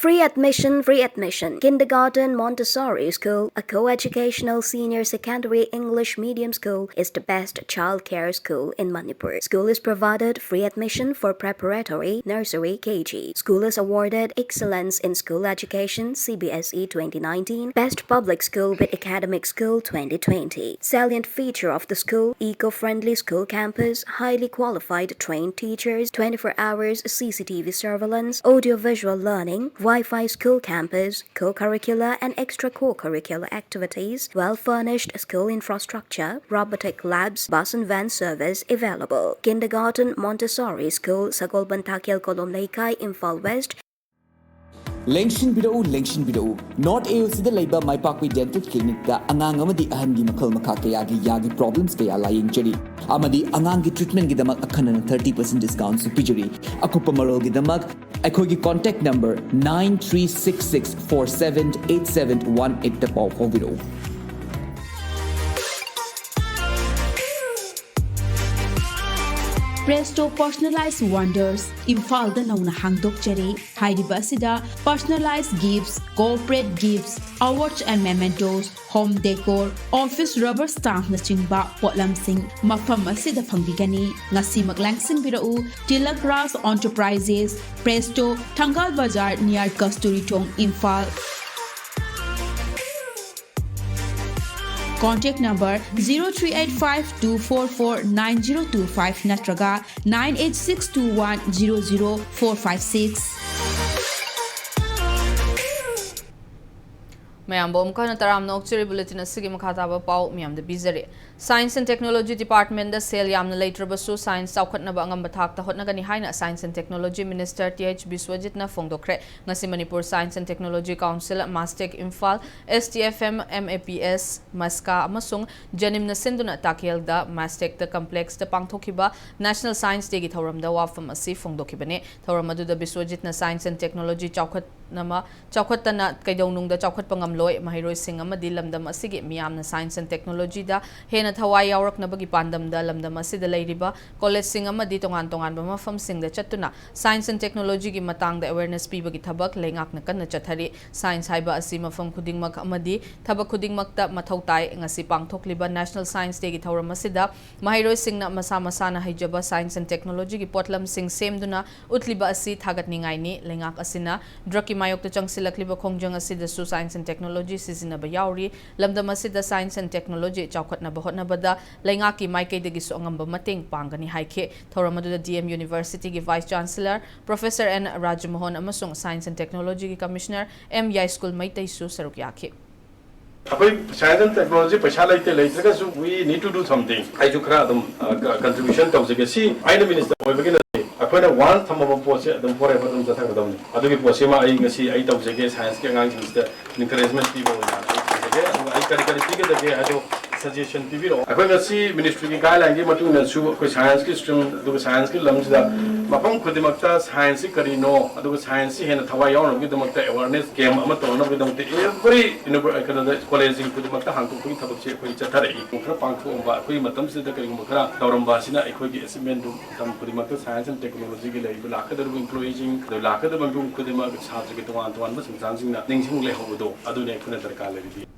Free admission, free admission. Kindergarten Montessori School, a co-educational senior secondary English medium school, is the best childcare school in Manipur. School is provided free admission for preparatory, nursery, K G. School is awarded Excellence in School Education, C B S E twenty nineteen, Best Public School with Academic School twenty twenty. Salient feature of the school, eco-friendly school campus, highly qualified trained teachers, twenty-four hours C C T V surveillance, audio-visual learning, Wi-Fi school campus, co-curricular and extra-co-curricular activities, well-furnished school infrastructure, robotic labs, bus and van service available. Kindergarten Montessori School, Sagolband Thakhel Kolom Leikai, Imphal West, ꯂꯦꯡꯁꯤꯟꯕꯤꯔꯛꯎ, ꯂꯦꯡꯁꯤꯟꯕꯤꯔꯛꯎ꯫ North A O Cꯗ ꯂꯩꯕ ꯃꯥꯏ ꯄꯥꯛꯄꯤ Dental Clinicꯇ ꯑꯉꯥꯡ ꯑꯃꯗꯤ ꯑꯍꯟꯒꯤ ꯃꯈꯜ ꯃꯈꯥ ꯀꯌꯥꯒꯤ ꯌꯥꯒꯤ problems ꯀꯌꯥ ꯂꯥꯌꯦꯡꯖꯔꯤ ꯑꯃꯗꯤ ꯑꯉꯥꯡꯒꯤ treatmentꯒꯤꯗꯃꯛ ꯑꯈꯟꯅꯅ thirty percent discountꯁꯨ ꯄꯤꯖꯔꯤ꯫ ꯑꯀꯨꯞꯄ ꯃꯔꯣꯜꯒꯤꯗꯃꯛ ꯑꯩꯈꯣꯏꯒꯤ contact number nine three six six four seven eight seven one eightꯇ ꯄꯥꯎ ꯐꯥꯎꯕꯤꯔꯛꯎ꯫ Presto Personalized Wonders, ꯏꯝꯐꯥꯜꯗ ꯅꯧꯅ ꯍꯥꯡꯗꯣꯛꯆꯔꯦ꯫ ꯍꯥꯏꯔꯤꯕ ꯑꯁꯤꯗ personalized gifts, corporate gifts, awards and mementos, home decor, office rubber stampꯅꯆꯤꯡꯕ ꯄꯣꯠꯂꯝꯁꯤꯡ ꯃꯐꯝ ꯑꯁꯤꯗ ꯐꯪꯕꯤꯒꯅꯤ꯫ ꯉꯁꯤꯃꯛ ꯂꯥꯡꯁꯤꯟꯕꯤꯔꯛꯎ꯫ Tilak Raj Enterprises, Presto, Thangal Bazar near Kasturi Thong, Imphal. Contact number zero three eight five two four four nine zero two five ꯅꯠꯇ꯭ꯔꯒ nine eight six two one zero zero four five six꯫ ꯃꯌꯥꯝꯕꯨ ꯑꯃꯨꯛ ꯍꯟꯅ ꯇꯔꯥꯝꯅ ꯑꯣꯛꯆꯔꯤ꯫ Bulletin ꯑꯁꯤꯒꯤ ꯃꯈꯥ ꯇꯥꯕ ꯄꯥꯎ ꯃꯌꯥꯝꯗ ꯄꯤꯖꯔꯤ꯫ Science and Technology Departmentꯗ ꯁꯦꯜ ꯌꯥꯝꯅ ꯂꯩꯇ꯭ꯔꯕꯁꯨ science ꯆꯥꯎꯈꯠꯅꯕ ꯑꯉꯝꯕ ꯊꯥꯛꯇ ꯍꯣꯠꯅꯒꯅꯤ ꯍꯥꯏꯅ Science and Technology Minister Th Biswajitꯅ ꯐꯣꯡꯗꯣꯛꯈ꯭ꯔꯦ꯫ ꯉꯁꯤ Manipur Science and Technology Council, Mastech Imphal, S T F M, M A P S, MASCA ꯑꯃꯁꯨꯡ JNIMꯅ ꯁꯤꯟꯗꯨꯅ ꯇꯥꯀꯦꯜꯗ Mastechꯇ Complexꯇ ꯄꯥꯡꯊꯣꯛꯈꯤꯕ National Science Dayꯒꯤ ꯊꯧꯔꯝꯗ ꯋꯥꯐꯝ ꯑꯁꯤ ꯐꯣꯡꯗꯣꯛꯈꯤꯕꯅꯤ꯫ ꯊꯧꯔꯝ ꯑꯗꯨꯗ ꯕꯤꯁ꯭ꯋꯖꯤꯠꯅ science and technology ꯆꯥꯎꯈꯠ ꯅꯃ ꯆꯥꯎꯈꯠꯇꯅ ꯀꯩꯗꯧꯅꯨꯡꯗ ꯆꯥꯎꯈꯠꯄ ꯉꯝꯂꯣꯏ꯫ ꯃꯍꯩꯔꯣꯏꯁꯤꯡ ꯑꯃꯗꯤ ꯂꯝꯗꯝ ꯑꯁꯤꯒꯤ ꯃꯤꯌꯥꯝꯅ science and technology ꯗ ꯍꯦꯟꯅ ꯊꯋꯥꯏ ꯌꯥꯎꯔꯛꯅꯕꯒꯤ ꯄꯥꯟꯗꯝꯗ ꯂꯝꯗꯝ ꯑꯁꯤꯗ ꯂꯩꯔꯤꯕ college ꯁꯤꯡ ꯑꯃꯗꯤ ꯇꯣꯉꯥꯟ ꯇꯣꯉꯥꯟꯕ ꯃꯐꯝꯁꯤꯡꯗ ꯆꯠꯇꯨꯅ science and technology ꯒꯤ ꯃꯇꯥꯡꯗ awareness ꯄꯤꯕꯒꯤ ꯊꯕꯛ ꯂꯩꯉꯥꯛꯅ ꯀꯟꯅ ꯆꯠꯊꯔꯤ꯫ Science ꯍꯥꯏꯕ ꯑꯁꯤ ꯃꯐꯝ ꯈꯨꯗꯤꯡꯃꯛ ꯑꯃꯗꯤ ꯊꯕꯛ ꯈꯨꯗꯤꯡꯃꯛꯇ ꯃꯊꯧ ꯇꯥꯏ꯫ ꯉꯁꯤ ꯄꯥꯡꯊꯣꯛꯂꯤꯕ National Science Day ꯒꯤ ꯊꯧꯔꯝ ꯑꯁꯤꯗ ꯃꯍꯩꯔꯣꯏꯁꯤꯡꯅ ꯃꯁꯥ ꯃꯁꯥꯅ ꯍꯩꯖꯕ science and technology ꯒꯤ ꯄꯣꯠꯂꯝꯁꯤꯡ ꯁꯦꯝꯗꯨꯅ ꯎꯠꯂꯤꯕ ꯑꯁꯤ ꯊꯥꯒꯠꯅꯤꯡꯉꯥꯏꯅꯤ꯫ ꯂꯩꯉꯥꯛ ꯑꯁꯤꯅ drug ꯀꯤ ꯃꯥꯌꯣꯛꯇ ꯆꯪꯁꯤꯜꯂꯛꯂꯤꯕ ꯈꯣꯡꯖꯪ ꯑꯁꯤꯗꯁꯨ science and technology ꯁꯤꯖꯤꯟꯅꯕ ꯌꯥꯎꯔꯤ꯫ ꯂꯝꯗꯝ ꯑꯁꯤꯗ science and technology ꯆꯥꯎꯈꯠꯅꯕ ꯍꯣꯠꯅꯕꯗ ꯂꯩꯉꯥꯛꯀꯤ ꯃꯥꯏꯀꯩꯗꯒꯤꯁꯨ ꯑꯉꯝꯕ ꯃꯇꯦꯡ ꯄꯥꯡꯒꯅꯤ ꯍꯥꯏꯈꯤ꯫ ꯊꯧꯔꯝ ꯑꯗꯨꯗ D M University ꯒꯤ Vice Chancellor Professor N ꯔꯥꯖꯃꯣꯍꯟ ꯑꯃꯁꯨꯡ Science and Technology ꯒꯤ Commissioner M ꯌꯥꯏꯁ꯭ꯀꯨꯜ ꯃꯩꯇꯩꯁꯨ ꯁꯔꯨꯛ ꯌꯥꯈꯤ꯫ ꯑꯩꯈꯣꯏ science and technology ꯄꯩꯁꯥ ꯂꯩꯇꯦ, ꯂꯩꯇ꯭ꯔꯒꯁꯨ we need to do something꯫ ꯑꯩꯁꯨ ꯈꯔ ꯑꯗꯨꯝ, ꯑ, ꯀ-, contribution ꯇꯧꯖꯒꯦ꯫ ꯁꯤ ꯑꯩꯅ minister ꯑꯣꯏꯕꯒꯤ ꯅꯠꯇꯦ, ꯑꯩꯈꯣꯏꯅ once ꯊꯝꯃꯕ ꯄꯣꯠꯁꯦ ꯑꯗꯨꯝ forever ꯑꯗꯨꯝ ꯆꯠꯊꯒꯗꯕꯅꯤ꯫ ꯑꯗꯨꯒꯤ ꯄꯣꯠꯁꯤꯃ ꯑꯩ ꯉꯁꯤ ꯑꯩ ꯇꯧꯖꯒꯦ, science ꯀꯤ ꯑꯉꯥꯡꯁꯤꯡꯁꯤꯗ encouragement ꯄꯤꯕ ꯑꯣꯏꯅ ꯑꯩ ꯇꯧꯖꯒꯦ꯫ ꯑꯗꯨꯒ ꯑꯩ ꯀꯔꯤ ꯀꯔꯤ ꯄꯤꯒꯗꯒꯦ ꯍꯥꯏꯗꯣ suggestion ꯄꯤꯕꯤꯔꯛꯑꯣ꯫ ꯑꯩꯈꯣꯏ ꯉꯁꯤ ministry ꯒꯤ guideline ꯒꯤ ꯃꯇꯨꯡ ꯏꯟꯅꯁꯨ ꯑꯩꯈꯣꯏ science ꯀꯤ stream ꯑꯗꯨꯒ science ꯀꯤ ꯂꯝꯁꯤꯗ ꯃꯐꯝ ꯈꯨꯗꯤꯡꯃꯛꯇ science ꯁꯤ ꯀꯔꯤꯅꯣ, ꯑꯗꯨꯒ science ꯁꯤ ꯍꯦꯟꯅ ꯊꯋꯥꯏ ꯌꯥꯎꯅꯕꯒꯤꯗꯃꯛꯇ awareness camp ꯑꯃ ꯇꯧꯅꯕꯒꯤꯗꯃꯛꯇ every uni-, ꯀꯩꯅꯣꯗ, college ꯁꯤꯡ ꯈꯨꯗꯤꯡꯃꯛꯇ ꯍꯥꯡꯗꯣꯛꯄꯒꯤ ꯊꯕꯛꯁꯤ ꯑꯩꯈꯣꯏ ꯆꯠꯊꯔꯛꯏ꯫ ꯈꯔ ꯄꯥꯡꯊꯣꯛꯑꯝꯕ, ꯑꯩꯈꯣꯏꯒꯤ ꯃꯇꯝꯁꯤꯗ ꯀꯔꯤꯒꯨꯝꯕ ꯈꯔ ꯇꯧꯔꯝꯕ ꯑꯁꯤꯅ ꯑꯩꯈꯣꯏꯒꯤ achievement ꯗꯨ ꯃꯇꯝ ꯈꯨꯗꯤꯡꯃꯛꯇ science and technology ꯒꯤ ꯂꯩꯔꯤꯕ ꯂꯥꯛꯀꯗꯧꯔꯤꯕ employee ꯁꯤꯡ, ꯑꯗꯨ ꯂꯥꯛꯀꯗꯧꯔꯤꯕ ꯃꯤꯄꯨꯝ ꯈꯨꯗꯤꯡꯃꯛ ꯁꯥꯇ꯭ꯔꯒꯤ ꯇꯣꯉꯥꯟ ꯇꯣꯉꯥꯟꯕ ꯁꯪꯁꯊꯥꯟꯁꯤꯡꯅ ꯅꯤꯡꯁꯤꯡ ꯂꯩꯍꯧꯕꯗꯣ ꯑꯗꯨꯅꯤ ꯑꯩꯈꯣꯏꯅ ꯗꯔꯀꯥꯔ ꯂꯩꯔꯤꯗꯤ꯫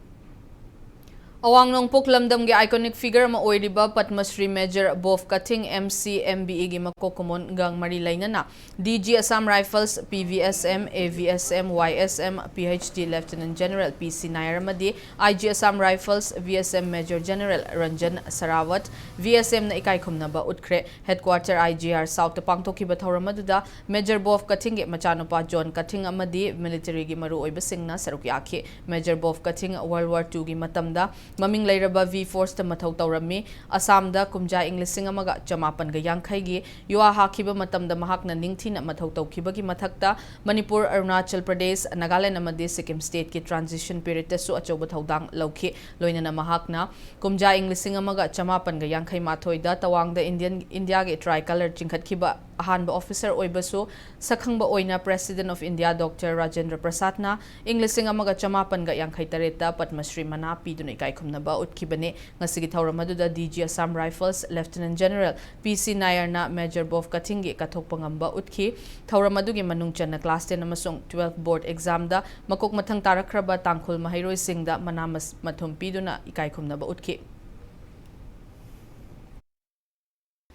ꯑꯋꯥꯡ ꯅꯣꯡꯄꯣꯛ ꯂꯝꯗꯝꯒꯤ iconic figure ꯑꯃ ꯑꯣꯏꯔꯤꯕ Padmashri Major Bob Khathing, M C M B E ꯒꯤ ꯃꯀꯣꯛ ꯀꯣꯃꯣꯟꯒ ꯃꯔꯤ ꯂꯩꯅꯅ D G Assam Rifles, P V S M, A V S M, Y S M, P H D Lieutenant General P C ꯅꯥꯌꯔ ꯑꯃꯗꯤ I G Assam Rifles, V S M Major General Ranjan Sarawat, V S M ꯅ ꯏꯀꯥꯏ ꯈꯨꯝꯅꯕ ꯎꯠꯈ꯭ꯔꯦ꯫ Headquarter I G R South ꯇ ꯄꯥꯡꯊꯣꯛꯈꯤꯕ ꯊꯧꯔꯝ ꯑꯗꯨꯗ Major Bob ꯀꯊꯤꯡꯒꯤ ꯃꯆꯥꯅꯨꯄꯥ zone ꯀꯊꯤꯡ ꯑꯃꯗꯤ military ꯒꯤ ꯃꯔꯨꯑꯣꯏꯕꯁꯤꯡꯅ ꯁꯔꯨꯛ ꯌꯥꯈꯤ꯫ Major Bob Khathing World War Two ꯒꯤ ꯃꯇꯝꯗ ꯃꯃꯤꯡ ꯂꯩꯔꯕ V Force ꯇ ꯃꯊꯧ ꯇꯧꯔꯝꯃꯤ꯫ ꯑꯁꯥꯝꯗ ꯀꯨꯝꯖꯥ ꯏꯪ ꯂꯤꯁꯤꯡ ꯑꯃꯒ ꯆꯃꯥꯄꯟꯒ ꯌꯥꯡꯈꯩꯒꯤ ꯌꯨꯋꯥ ꯍꯥꯈꯤꯕ ꯃꯇꯝꯗ ꯃꯍꯥꯛꯅ ꯅꯤꯡꯊꯤꯅ ꯃꯊꯧ ꯇꯧꯈꯤꯕꯒꯤ ꯃꯊꯛꯇ ꯃꯅꯤꯄꯨꯔ, ꯑꯔꯨꯅꯥꯆꯜ ꯄ꯭ꯔꯗꯦꯁ, ꯅꯥꯒꯥꯂꯦꯟ ꯑꯃꯗꯤ ꯁꯤꯛꯀꯤꯝ state ꯀꯤ transition period ꯇꯁꯨ ꯑꯆꯧꯕ ꯊꯧꯗꯥꯡ ꯂꯧꯈꯤ꯫ ꯂꯣꯏꯅꯅ ꯃꯍꯥꯛꯅ ꯀꯨꯝꯖꯥ ꯏꯪ ꯂꯤꯁꯤꯡ ꯑꯃꯒ ꯆꯃꯥꯄꯟꯒ ꯌꯥꯡꯈꯩ ꯃꯥꯊꯣꯏꯗ ꯇꯋꯥꯡꯗ Indian, ꯏꯟꯗꯤꯌꯥꯒꯤ tricolor ꯆꯤꯡꯈꯠꯈꯤꯕ ꯑꯍꯥꯟꯕ officer ꯑꯣꯏꯕꯁꯨ ꯁꯛꯈꯪꯕ ꯑꯣꯏꯅ President of India Doctor Rajendra Prasadꯅ ꯏꯪ ꯂꯤꯁꯤꯡ ꯑꯃꯒ ꯆꯃꯥꯄꯟꯒ ꯌꯥꯡꯈꯩ ꯇꯔꯦꯠꯇ ꯄꯗꯃ ꯁ꯭ꯔꯤ ꯃꯅꯥ ꯄꯤꯗꯨꯅ ꯏꯀꯥꯏ ꯈꯨꯝꯅꯕ ꯎꯠꯈꯤꯕꯅꯤ꯫ ꯉꯁꯤꯒꯤ ꯊꯧꯔꯝ ꯑꯗꯨꯗ D G Assam Rifles Lieutenant General P C ꯅꯥꯌꯔꯅ Major ꯕꯣꯕ ꯀꯊꯤꯡꯒꯤ ꯀꯠꯊꯣꯛꯄ ꯉꯝꯕ ꯎꯠꯈꯤ꯫ ꯊꯧꯔꯝ ꯑꯗꯨꯒꯤ ꯃꯅꯨꯡ ꯆꯟꯅ class ten ꯑꯃꯁꯨꯡ twelve board examꯗ ꯃꯀꯣꯛ ꯃꯊꯪ ꯇꯥꯔꯛꯈ꯭ꯔꯕ ꯇꯥꯡꯈꯨꯜ ꯃꯍꯩꯔꯣꯏꯁꯤꯡꯗ ꯃꯅꯥ ꯃꯊꯨꯝ ꯄꯤꯗꯨꯅ ꯏꯀꯥꯏ ꯈꯨꯝꯅꯕ ꯎꯠꯈꯤ꯫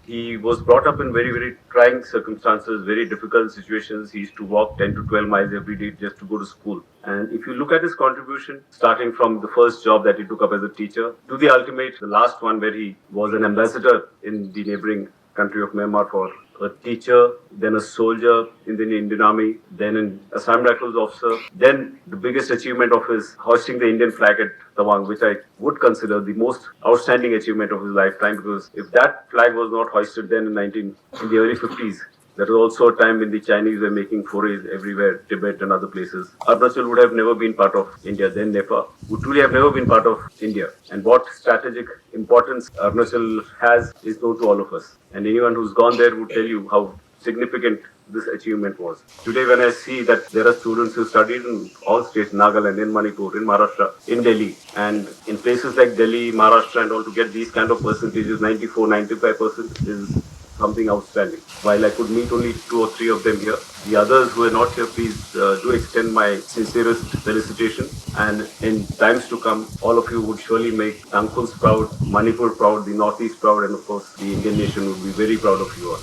He was brought up in very, very trying circumstances, very difficult situations. He used to walk ten to twelve miles every day just to go to school. And if you look at his contribution, starting from the first job that he took up as a teacher, to the ultimate, the last one where he was an ambassador in the neighboring country of Myanmar for a teacher, then a soldier in the Indian Army, then an Assam Rifles officer, then the biggest achievement of his, hoisting the Indian flag at Tawang, which I would consider the most outstanding achievement of his lifetime, because if that flag was not hoisted then in nineteen, in the early fifties, that was also a time when the Chinese were making forays everywhere, Tibet and other places. Arunachal would have never been part of India, then Nepal, would truly have never been part of India. And what strategic importance Arunachal has is known to all of us. And anyone who's gone there would tell you how significant this achievement was. Today, when I see that there are students who studied in all states, Nagaland, in Manipur, in Maharashtra, in Delhi, and in places like Delhi, Maharashtra, and all, to get these kind of percentages, ninety-four, ninety-five percent, is something outstanding. While I could meet only two or three of them here, the others who are not here, please uh, do extend my sincerest felicitation. And in times to come, all of you would surely make Tangkhuls proud, Manipur proud, the Northeast proud, and of course, the Indian nation would be very proud of you all.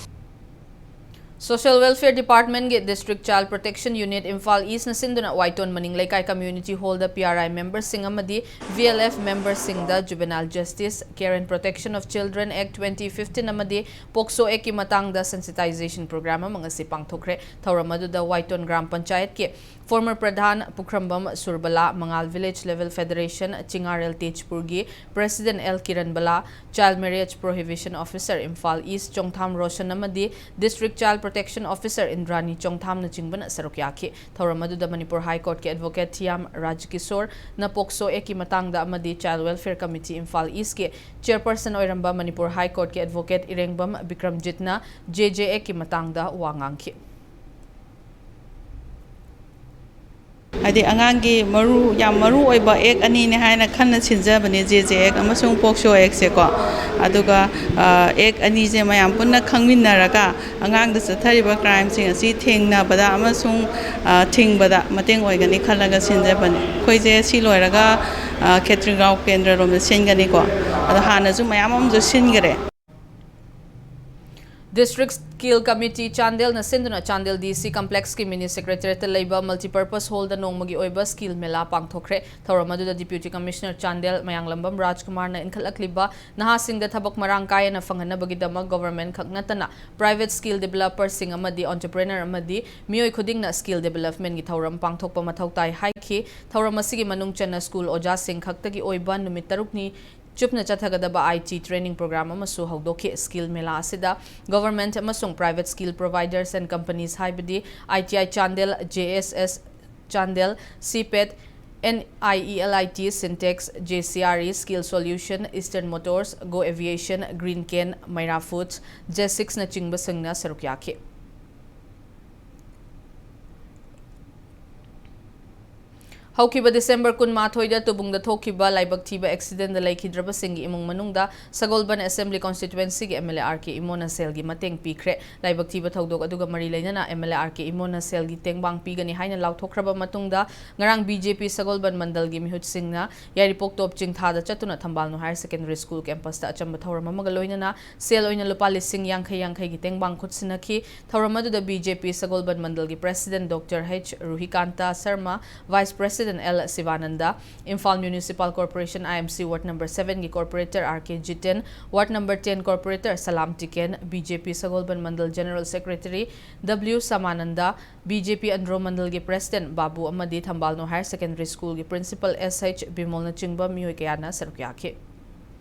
Social Welfare Departmentꯒꯤ District Child Protection Unit Imphal Eastꯅ ꯁꯤꯟꯗꯨꯅ ꯋꯥꯏꯇꯣꯟ ꯃꯅꯤꯡ ꯂꯩꯀꯥꯏ Community Hallꯗ P R I memberꯁꯤꯡ ꯑꯃꯗꯤ V L F memberꯁꯤꯡꯗ Juvenile Justice, Care and Protection of Children Act twenty fifteen ꯑꯃꯗꯤ POCSO Actꯀꯤ ꯃꯇꯥꯡꯗ sensitization program ꯑꯃ ꯉꯁꯤ ꯄꯥꯡꯊꯣꯛꯈ꯭ꯔꯦ꯫ ꯊꯧꯔꯝ ꯑꯗꯨꯗ ꯋꯥꯏꯇꯣꯟ ꯒ꯭ꯔꯥꯝ ꯄꯟꯆꯥꯌꯠꯀꯤ former ꯄ꯭ꯔꯙꯥꯟ ꯄꯨꯈ꯭ꯔꯝꯕꯝ ꯁꯨꯔꯕꯂꯥ, ꯃꯉꯥꯜ Village Level Federation, ꯆꯤꯉꯥꯔꯦꯜ ꯇꯦꯖꯄꯨꯔꯒꯤ President L ꯀꯤꯔꯟꯕꯂꯥ, Child Marriage Prohibition Officer Imphal East ꯆꯣꯡꯊꯥꯝ ꯔꯣꯁꯟ ꯑꯃꯗꯤ District Child Protection Officer ꯏꯟꯗ꯭ꯔꯥꯅꯤ ꯆꯣꯡꯊꯥꯝꯅꯆꯤꯡꯕꯅ ꯁꯔꯨꯛ ꯌꯥꯈꯤ꯫ ꯊꯧꯔꯝ ꯑꯗꯨꯗ ꯃꯅꯤꯄꯨꯔ ꯍꯥꯏ ꯀꯣꯔꯠꯀꯤ ꯑꯦꯗꯚꯣꯀꯦꯠ ꯊꯤꯌꯥꯝ ꯔꯥꯖꯀꯤꯁꯣꯔꯅ ꯄꯣꯛꯁꯣ ꯑꯦꯛꯀꯤ ꯃꯇꯥꯡꯗ ꯑꯃꯗꯤ ꯆꯥꯏꯜꯗ ꯋꯦꯜꯐꯤꯌꯔ ꯀꯃꯤꯇꯤ ꯏꯝꯐꯥꯜ ꯏꯁꯀꯤ ꯆꯤꯌꯔꯄꯔꯁꯟ ꯑꯣꯏꯔꯝꯕ ꯃꯅꯤꯄꯨꯔ ꯍꯥꯏ ꯀꯣꯔꯠꯀꯤ ꯑꯦꯗꯚꯣꯀꯦꯠ ꯏꯔꯦꯡꯕꯝ ꯕꯤꯀ꯭ꯔꯝꯖꯤꯠꯅ ꯖꯦ ꯖꯦ ꯑꯦꯛꯀꯤ ꯃꯇꯥꯡꯗ ꯋꯥ ꯉꯥꯡꯈꯤ꯫ ꯍꯥꯏꯗꯤ ꯑꯉꯥꯡꯒꯤ ꯃꯔꯨ, ꯌꯥꯝ ꯃꯔꯨ ꯑꯣꯏꯕ ꯑꯦꯛ ꯑꯅꯤꯅꯦ ꯍꯥꯏꯅ ꯈꯟꯅ ꯁꯤꯟꯖꯕꯅꯦ, ꯖꯦ ꯖꯦ ꯑꯦꯛ ꯑꯃꯁꯨꯡ ꯄꯣꯛꯁꯣ ꯑꯦꯛꯁꯦꯀꯣ꯫ ꯑꯗꯨꯒ, ꯑ, ꯑꯦꯛ ꯑꯅꯤꯁꯦ ꯃꯌꯥꯝ ꯄꯨꯟꯅ ꯈꯪꯃꯤꯟꯅꯔꯒ ꯑꯉꯥꯡꯗ ꯆꯠꯊꯔꯤꯕ ꯀ꯭ꯔꯥꯏꯝꯁꯤꯡ ꯑꯁꯤ ꯊꯦꯡꯅꯕꯗ ꯑꯃꯁꯨꯡ, ꯑ, ꯊꯤꯡꯕꯗ ꯃꯇꯦꯡ ꯑꯣꯏꯒꯅꯤ ꯈꯜꯂꯒ ꯁꯤꯟꯖꯕꯅꯦ꯫ ꯑꯩꯈꯣꯏꯁꯦ ꯁꯤ ꯂꯣꯏꯔꯒ, ꯑ, ꯈꯦꯇ꯭ꯔꯤꯒꯥꯎ ꯀꯦꯟꯗ꯭ꯔꯔꯣꯝꯗ ꯁꯤꯟꯒꯅꯤꯀꯣ꯫ ꯑꯗꯣ ꯍꯥꯟꯅꯁꯨ ꯃꯌꯥꯝ ꯑꯃꯁꯨ ꯁꯤꯟꯈꯔꯦ꯫ District Skill Committee ꯆꯥꯟꯗꯦꯜꯅ ꯁꯤꯟꯗꯨꯅ ꯆꯥꯟꯗꯦꯜ ꯗꯤ ꯁꯤ ꯀꯝꯄ꯭ꯂꯦꯛꯁꯀꯤ ꯃꯤꯅꯤ ꯁꯦꯀ꯭ꯔꯦꯇꯔꯤꯌꯦꯠꯇ ꯂꯩꯕ ꯃꯜꯇꯤꯄꯔꯄꯁ ꯍꯣꯜꯗ ꯅꯣꯡꯃꯒꯤ ꯑꯣꯏꯕ ꯁ꯭ꯀꯤꯜ ꯃꯦꯂꯥ ꯄꯥꯡꯊꯣꯛꯈ꯭ꯔꯦ꯫ ꯊꯧꯔꯝ ꯑꯗꯨꯗ ꯗꯤꯄ꯭ꯌꯨꯇꯤ ꯀꯃꯤꯁꯅꯔ ꯆꯥꯟꯗꯦꯜ ꯃꯌꯥꯡꯂꯝꯕꯝ ꯔꯥꯖꯀꯨꯃꯥꯔꯅ ꯏꯟꯈꯠꯂꯛꯂꯤꯕ ꯅꯍꯥꯁꯤꯡꯗ ꯊꯕꯛ ꯃꯔꯥꯡ ꯀꯥꯏꯅ ꯐꯪꯍꯟꯅꯕꯒꯤꯗꯃꯛ ꯒꯣꯚꯔꯟꯃꯦꯟꯠ ꯈꯛ ꯅꯠꯇꯅ ꯄ꯭ꯔꯥꯏꯚꯦꯠ ꯁ꯭ꯀꯤꯜ ꯗꯤꯕꯦꯂꯄꯔꯁꯤꯡ ꯑꯃꯗꯤ ꯑꯣꯟꯇꯔꯄ꯭ꯔꯦꯅꯔ ꯑꯃꯗꯤ ꯃꯤꯑꯣꯏ ꯈꯨꯗꯤꯡꯅ ꯁ꯭ꯀꯤꯜ ꯗꯤꯕꯦꯂꯞꯃꯦꯟꯠꯀꯤ ꯊꯧꯔꯝ ꯄꯥꯡꯊꯣꯛꯄ ꯃꯊꯧ ꯇꯥꯏ ꯍꯥꯏꯈꯤ꯫ ꯊꯧꯔꯝ ꯑꯁꯤꯒꯤ ꯃꯅꯨꯡ ꯆꯟꯅ ꯁ꯭ꯀꯨꯜ ꯑꯣꯖꯥꯁꯤꯡ ꯈꯛꯇꯒꯤ ꯑꯣꯏꯕ ꯅꯨꯃꯤꯠ ꯇꯔꯨꯛꯅꯤ ꯆꯨꯞꯅ ꯆꯠꯊꯒꯗꯕ ꯑꯥꯏ ꯇꯤ ꯇ꯭ꯔꯦꯅꯤꯡ ꯄ꯭ꯔꯣꯒ꯭ꯔꯥꯝ ꯑꯃꯁꯨ ꯍꯧꯗꯣꯛꯈꯤ꯫ ꯁ꯭ꯀꯤꯜ ꯃꯦꯂꯥ ꯑꯁꯤꯗ ꯒꯣꯚꯔꯟꯃꯦꯟꯠ ꯑꯃꯁꯨꯡ private skill providers and companies ꯍꯥꯏꯕꯗꯤ I T I Chandel, J S S Chandel, CIPET, N I E L I T, Sintex, J C R E, skill solution, eastern motors, go aviation, green ken, Meira foods, ꯖꯦ ꯁꯤꯛꯁꯅꯆꯤꯡꯕꯁꯤꯡꯅ ꯁꯔꯨꯛ ꯌꯥꯈꯤ꯫ ꯍꯧꯈꯤꯕ December ꯀꯨꯟꯃꯥꯊꯣꯏꯗ ꯇꯨꯕꯨꯡꯗ ꯊꯣꯛꯈꯤꯕ ꯂꯥꯏꯕꯛ ꯊꯤꯕ ꯑꯦꯛꯁꯤꯗꯦꯟꯗ ꯂꯩꯈꯤꯗ꯭ꯔꯕꯁꯤꯡꯒꯤ ꯏꯃꯨꯡ ꯃꯅꯨꯡꯗ ꯁꯒꯣꯜꯕꯟ ꯑꯦꯁꯦꯝꯕ꯭ꯂꯤ ꯀꯣꯟꯁꯇꯤꯇ꯭ꯋꯦꯟꯁꯤꯒꯤ M L A R K ꯏꯃꯣꯅ ꯁꯦꯜꯒꯤ ꯃꯇꯦꯡ ꯄꯤꯈ꯭ꯔꯦ꯫ ꯂꯥꯏꯕꯛ ꯊꯤꯕ ꯊꯧꯗꯣꯛ ꯑꯗꯨꯒ ꯃꯔꯤ ꯂꯩꯅꯅ M L A R K ꯏꯃꯣꯅ ꯁꯦꯜꯒꯤ ꯇꯦꯡꯕꯥꯡ ꯄꯤꯒꯅꯤ ꯍꯥꯏꯅ ꯂꯥꯎꯊꯣꯛꯈ꯭ꯔꯕ ꯃꯇꯨꯡꯗ, ꯉꯔꯥꯡ ꯕꯤ ꯖꯦ ꯄꯤ ꯁꯒꯣꯜꯕꯟ ꯃꯟꯗꯜꯒꯤ ꯃꯤꯍꯨꯠꯁꯤꯡꯅ ꯌꯥꯏꯔꯤꯄꯣꯛ ꯇꯣꯞ ꯆꯤꯡꯊꯥꯗ ꯆꯠꯇꯨꯅ ꯊꯝꯕꯥꯜ ꯅꯨꯍꯥꯏꯌꯔ ꯁꯦꯀꯦꯟꯗꯔꯤ ꯁ꯭ꯀꯨꯜ ꯀꯦꯝꯄꯁꯇ ꯑꯆꯝꯕ ꯊꯧꯔꯝ ꯑꯃꯒ ꯂꯣꯏꯅꯅ ꯁꯦꯜ ꯑꯣꯏꯅ ꯂꯨꯄꯥ ꯂꯤꯁꯤꯡ ꯌꯥꯡꯈꯩ ꯌꯥꯡꯈꯩꯒꯤ ꯇꯦꯡꯕꯥꯡ ꯈꯨꯠꯁꯤꯟꯅꯈꯤ꯫ ꯊꯧꯔꯝ ꯑꯗꯨꯗ ꯕꯤ ꯖꯦ ꯄꯤ ꯁꯒꯣꯜꯕꯟ ꯃꯟꯗꯜꯒꯤ president doctor H Ruhikanta Sharma, vice president L Sibananda, Imphal municipal corporation, I M C, ward number ꯁꯚꯦꯟꯒꯤ corporator R K Jiten, ward number ten corporator Salam Tiken, B J P Sagolband Mandal general secretary W Samananda, B J P Andro ꯃꯟꯗꯜꯒꯤ president Babu ꯑꯃꯗꯤ ꯊꯝꯕꯥꯜ ꯅꯨꯍꯥꯏꯌꯔ secondary ꯁ꯭ꯀꯨꯜꯒꯤ principal S H ꯕꯤꯃꯣꯜꯅꯆꯤꯡꯕ ꯃꯤꯑꯣꯏ ꯀꯌꯥꯅ ꯁꯔꯨꯛ ꯌꯥꯈꯤ꯫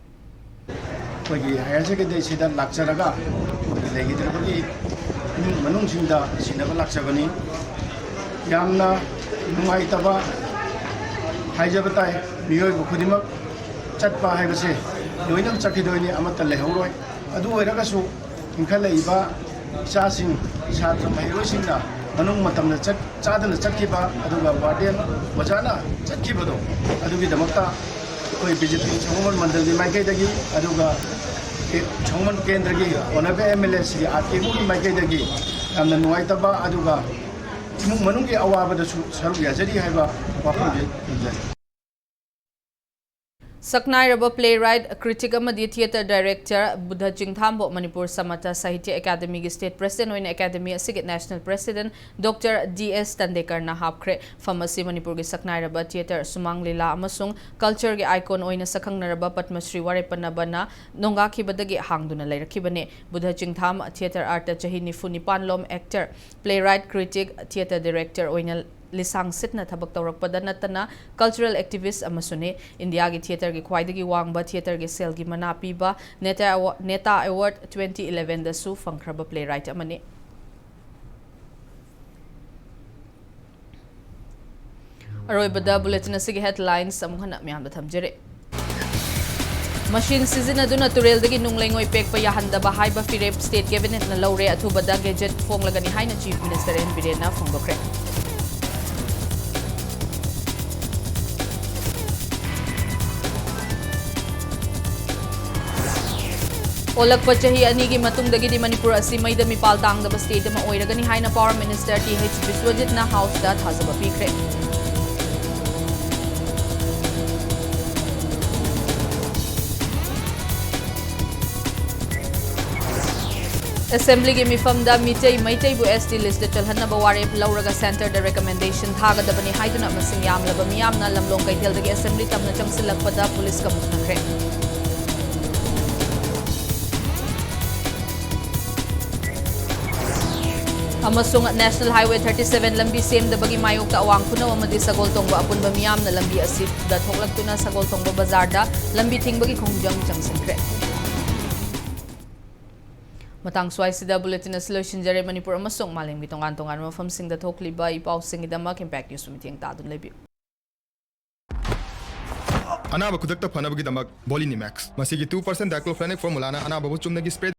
ꯑꯩꯈꯣꯏꯒꯤ ꯍꯥꯏꯌꯔ ꯁꯦꯀꯦꯟꯗꯔꯤꯁꯤꯗ ꯂꯥꯛꯆꯔꯒ ꯂꯩꯈꯤꯗ꯭ꯔꯕꯒꯤ ꯏꯃꯨꯡ ꯃꯅꯨꯡꯁꯤꯡꯗ ꯁꯤꯟꯅꯕ ꯂꯥꯛꯆꯕꯅꯤ꯫ ꯌꯥꯝꯅ ꯅꯨꯡꯉꯥꯏꯇꯕ ꯍꯥꯏꯖꯕ ꯇꯥꯏ꯫ ꯃꯤꯑꯣꯏꯕ ꯈꯨꯗꯤꯡꯃꯛ ꯆꯠꯄ ꯍꯥꯏꯕꯁꯦ ꯂꯣꯏꯅꯃꯛ ꯆꯠꯈꯤꯗꯣꯏꯅꯤ, ꯑꯃꯠꯇ ꯂꯩꯍꯧꯔꯣꯏ꯫ ꯑꯗꯨ ꯑꯣꯏꯔꯒꯁꯨ ꯏꯟꯈꯠꯂꯛꯏꯕ ꯏꯆꯥꯁꯤꯡ, ꯁꯥꯇ꯭ꯔ ꯃꯍꯩꯔꯣꯏꯁꯤꯡꯅ ꯃꯅꯨꯡ ꯃꯇꯝꯗ ꯆꯠ-, ꯆꯥꯗꯅ ꯆꯠꯈꯤꯕ, ꯑꯗꯨꯒ ꯋꯥꯔꯗꯦꯟ ꯑꯣꯖꯥꯅ ꯆꯠꯈꯤꯕꯗꯣ, ꯑꯗꯨꯒꯤꯗꯃꯛꯇ ꯑꯩꯈꯣꯏ ꯕꯤ ꯖꯦ ꯄꯤ ꯁꯒꯣꯜꯕꯟ ꯃꯟꯗꯜꯒꯤ ꯃꯥꯏꯀꯩꯗꯒꯤ, ꯑꯗꯨꯒ ꯀꯦ-, ꯁꯒꯣꯜꯕꯟ ꯀꯦꯟꯗ꯭ꯔꯒꯤ honourable M L A Shri R ꯀꯦꯕꯨꯒꯤ ꯃꯥꯏꯀꯩꯗꯒꯤ ꯌꯥꯝꯅ ꯅꯨꯡꯉꯥꯏꯇꯕ, ꯑꯗꯨꯒ ꯏꯃꯨꯡ ꯃꯅꯨꯡꯒꯤ ꯑꯋꯥꯕꯗꯁꯨ ꯁꯔꯨꯛ ꯌꯥꯖꯔꯤ ꯍꯥꯏꯕ ꯋꯥꯐꯝꯁꯦ ꯊꯝꯖꯔꯤ꯫ ꯁꯛꯅꯥꯏꯔꯕ playwright, critic ꯑꯃꯗꯤ theatre director ꯕꯨꯙ ꯆꯤꯡꯊꯥꯝꯕꯨ ꯃꯅꯤꯄꯨꯔ ꯁꯃꯥꯖ ꯁꯥꯍꯤꯇ꯭ꯌ ꯑꯦꯀꯥꯗꯃꯤꯒꯤ state president ꯑꯣꯏꯅ ꯑꯦꯀꯥꯗꯃꯤ ꯑꯁꯤꯒꯤ national president doctor D S ꯇꯟꯗꯦꯀꯔꯅ ꯍꯥꯞꯈ꯭ꯔꯦ꯫ ꯐꯝ ꯑꯁꯤ ꯃꯅꯤꯄꯨꯔꯒꯤ ꯁꯛꯅꯥꯏꯔꯕ theatre, ꯁꯨꯃꯥꯡ ꯂꯤꯂꯥ ꯑꯃꯁꯨꯡ cultureꯒꯤ icon ꯑꯣꯏꯅ ꯁꯛꯈꯪꯅꯔꯕ ꯄꯗꯃꯁ꯭ꯔꯤ ꯋꯥꯔꯦꯄꯟꯅꯕꯅ ꯅꯣꯡꯒꯥꯈꯤꯕꯗꯒꯤ ꯍꯥꯡꯗꯨꯅ ꯂꯩꯔꯛꯈꯤꯕꯅꯤ꯫ ꯕꯨꯙ ꯆꯤꯡꯊꯥꯝ theatre artꯇ ꯆꯍꯤ ꯅꯤꯐꯨ ꯅꯤꯄꯥꯟ ꯂꯣꯝ actor, playwright, critic, theatre director ꯑꯣꯏꯅ ꯂꯤꯁꯥꯡ ꯁꯤꯠꯅ ꯊꯕꯛ ꯇꯧꯔꯛꯄꯗ ꯅꯠꯇꯅ cultural activist ꯑꯃꯁꯨꯅꯤ꯫ ꯏꯟꯗꯤꯌꯥꯒꯤ theatreꯒꯤ ꯈ꯭ꯋꯥꯏꯗꯒꯤ ꯋꯥꯡꯕ theatreꯒꯤ ꯁꯦꯜꯒꯤ ꯃꯅꯥ ꯄꯤꯕ ꯅꯦꯇꯥ ꯑꯦꯋꯥ-, ꯅꯦꯇꯥ Award twenty elevenꯗꯁꯨ ꯐꯪꯈ꯭ꯔꯕ playwright ꯑꯃꯅꯤ꯫ ꯑꯔꯣꯏꯕꯗ bulletin ꯑꯁꯤꯒꯤ headlines ꯑꯃꯨꯛ ꯍꯟꯅ ꯃꯤꯌꯥꯝꯗ ꯊꯝꯖꯔꯤ꯫ Machine ꯁꯤꯖꯤꯟꯅꯗꯨꯅ ꯇꯨꯔꯦꯜꯗꯒꯤ ꯅꯨꯡ ꯂꯩꯉꯣꯏ ꯄꯦꯛꯄ ꯌꯥꯍꯟꯗꯕ ꯍꯥꯏꯕ ꯐꯤꯔꯦꯞ state cabinetꯅ ꯂꯧꯔꯦ꯫ ꯑꯊꯨꯕꯗ gazette ꯐꯣꯡꯂꯒꯅꯤ ꯍꯥꯏꯅ Chief Minister ꯑꯦꯟ ꯕꯤꯔꯦꯟꯅ ꯐꯣꯡꯗꯣꯛꯈ꯭ꯔꯦ꯫ ꯑꯣꯜꯂꯛꯄ ꯆꯍꯤ ꯑꯅꯤꯒꯤ ꯃꯇꯨꯡꯗꯒꯤꯗꯤ ꯃꯅꯤꯄꯨꯔ ꯑꯁꯤ ꯃꯩꯗ ꯃꯤꯄꯥꯜ ꯇꯥꯡꯗꯕ state ꯑꯃ ꯑꯣꯏꯔꯒꯅꯤ ꯍꯥꯏꯅ Power Minister ꯇꯤ ꯑꯩꯆ ꯕꯤꯁ꯭ꯋꯖꯤꯠꯅ Houseꯇ ꯊꯥꯖꯕ ꯄꯤꯈ꯭ꯔꯦ꯫ Assemblyꯒꯤ ꯃꯤꯐꯝꯗ ꯃꯤꯇꯩ ꯃꯩꯇꯩꯕꯨ S T listꯇ ꯆꯜꯍꯟꯅꯕ ꯋꯥꯔꯦꯞ ꯂꯧꯔꯒ centreꯗ recommendation ꯊꯥꯒꯗꯕꯅꯤ ꯍꯥꯏꯗꯨꯅ ꯃꯁꯤꯡ ꯌꯥꯝꯂꯕ ꯃꯤꯌꯥꯝꯅ ꯂꯝꯂꯣꯡ ꯀꯩꯊꯦꯜꯗꯒꯤ Assembly ꯇꯝꯅ ꯆꯪꯁꯤꯜꯂꯛꯄꯗ policeꯀ ꯃꯨꯛꯅꯈ꯭ꯔꯦ꯫ ꯑꯃꯁꯨꯡ National Highway thirty seven ꯂꯝꯕꯤ ꯁꯦꯝꯗꯕꯒꯤ ꯃꯥꯌꯣꯛꯇ ꯑꯋꯥꯡ ꯈꯨꯅꯧ ꯑꯃꯗꯤ ꯁꯒꯣꯜ ꯇꯣꯡꯕ ꯑꯄꯨꯟꯕ ꯃꯤꯌꯥꯝꯅ ꯂꯝꯕꯤ ꯑꯁꯤꯗ ꯊꯣꯛꯂꯛꯇꯨꯅ ꯁꯒꯣꯜ ꯇꯣꯡꯕ ꯕꯖꯥꯔꯗ ꯂꯝꯕꯤ ꯊꯤꯡꯕꯒꯤ ꯈꯣꯡꯖꯪ ꯆꯪꯁꯤꯟꯈ꯭ꯔꯦ꯫ ꯃꯇꯥꯡ ꯁ꯭ꯋꯥꯏꯁꯤꯗ ꯕꯨꯂꯦꯇꯤꯟ ꯑꯁꯤ ꯂꯣꯏꯁꯤꯟꯖꯔꯦ꯫ ꯃꯅꯤꯄꯨꯔ ꯑꯃꯁꯨꯡ ꯃꯥꯂꯦꯝꯒꯤ ꯇꯣꯉꯥꯟ ꯇꯣꯉꯥꯟꯕ ꯃꯐꯝꯁꯤꯡꯗ ꯊꯣꯛꯂꯤꯕ ꯏ ꯄꯥꯎꯁꯤꯡꯒꯤꯗꯃꯛ ꯏꯝꯄꯦꯛ ꯅ꯭ꯌꯨꯁ ꯃꯤꯠꯌꯦꯡ ꯇꯥꯗꯨꯅ ꯂꯩꯕꯤꯌꯨ꯫ ꯑꯅꯥꯕ ꯈꯨꯗꯛꯇ ꯐꯅꯕꯒꯤꯗꯃꯛ ꯕꯣꯂꯤꯅꯤꯃꯦꯛꯁ꯫ ꯃꯁꯤꯒꯤ two percent diclofenac formulaꯅ ꯑꯅꯥꯕꯕꯨ ꯆꯨꯝꯅꯒꯤ ꯁ꯭ꯄ꯭ꯔꯦ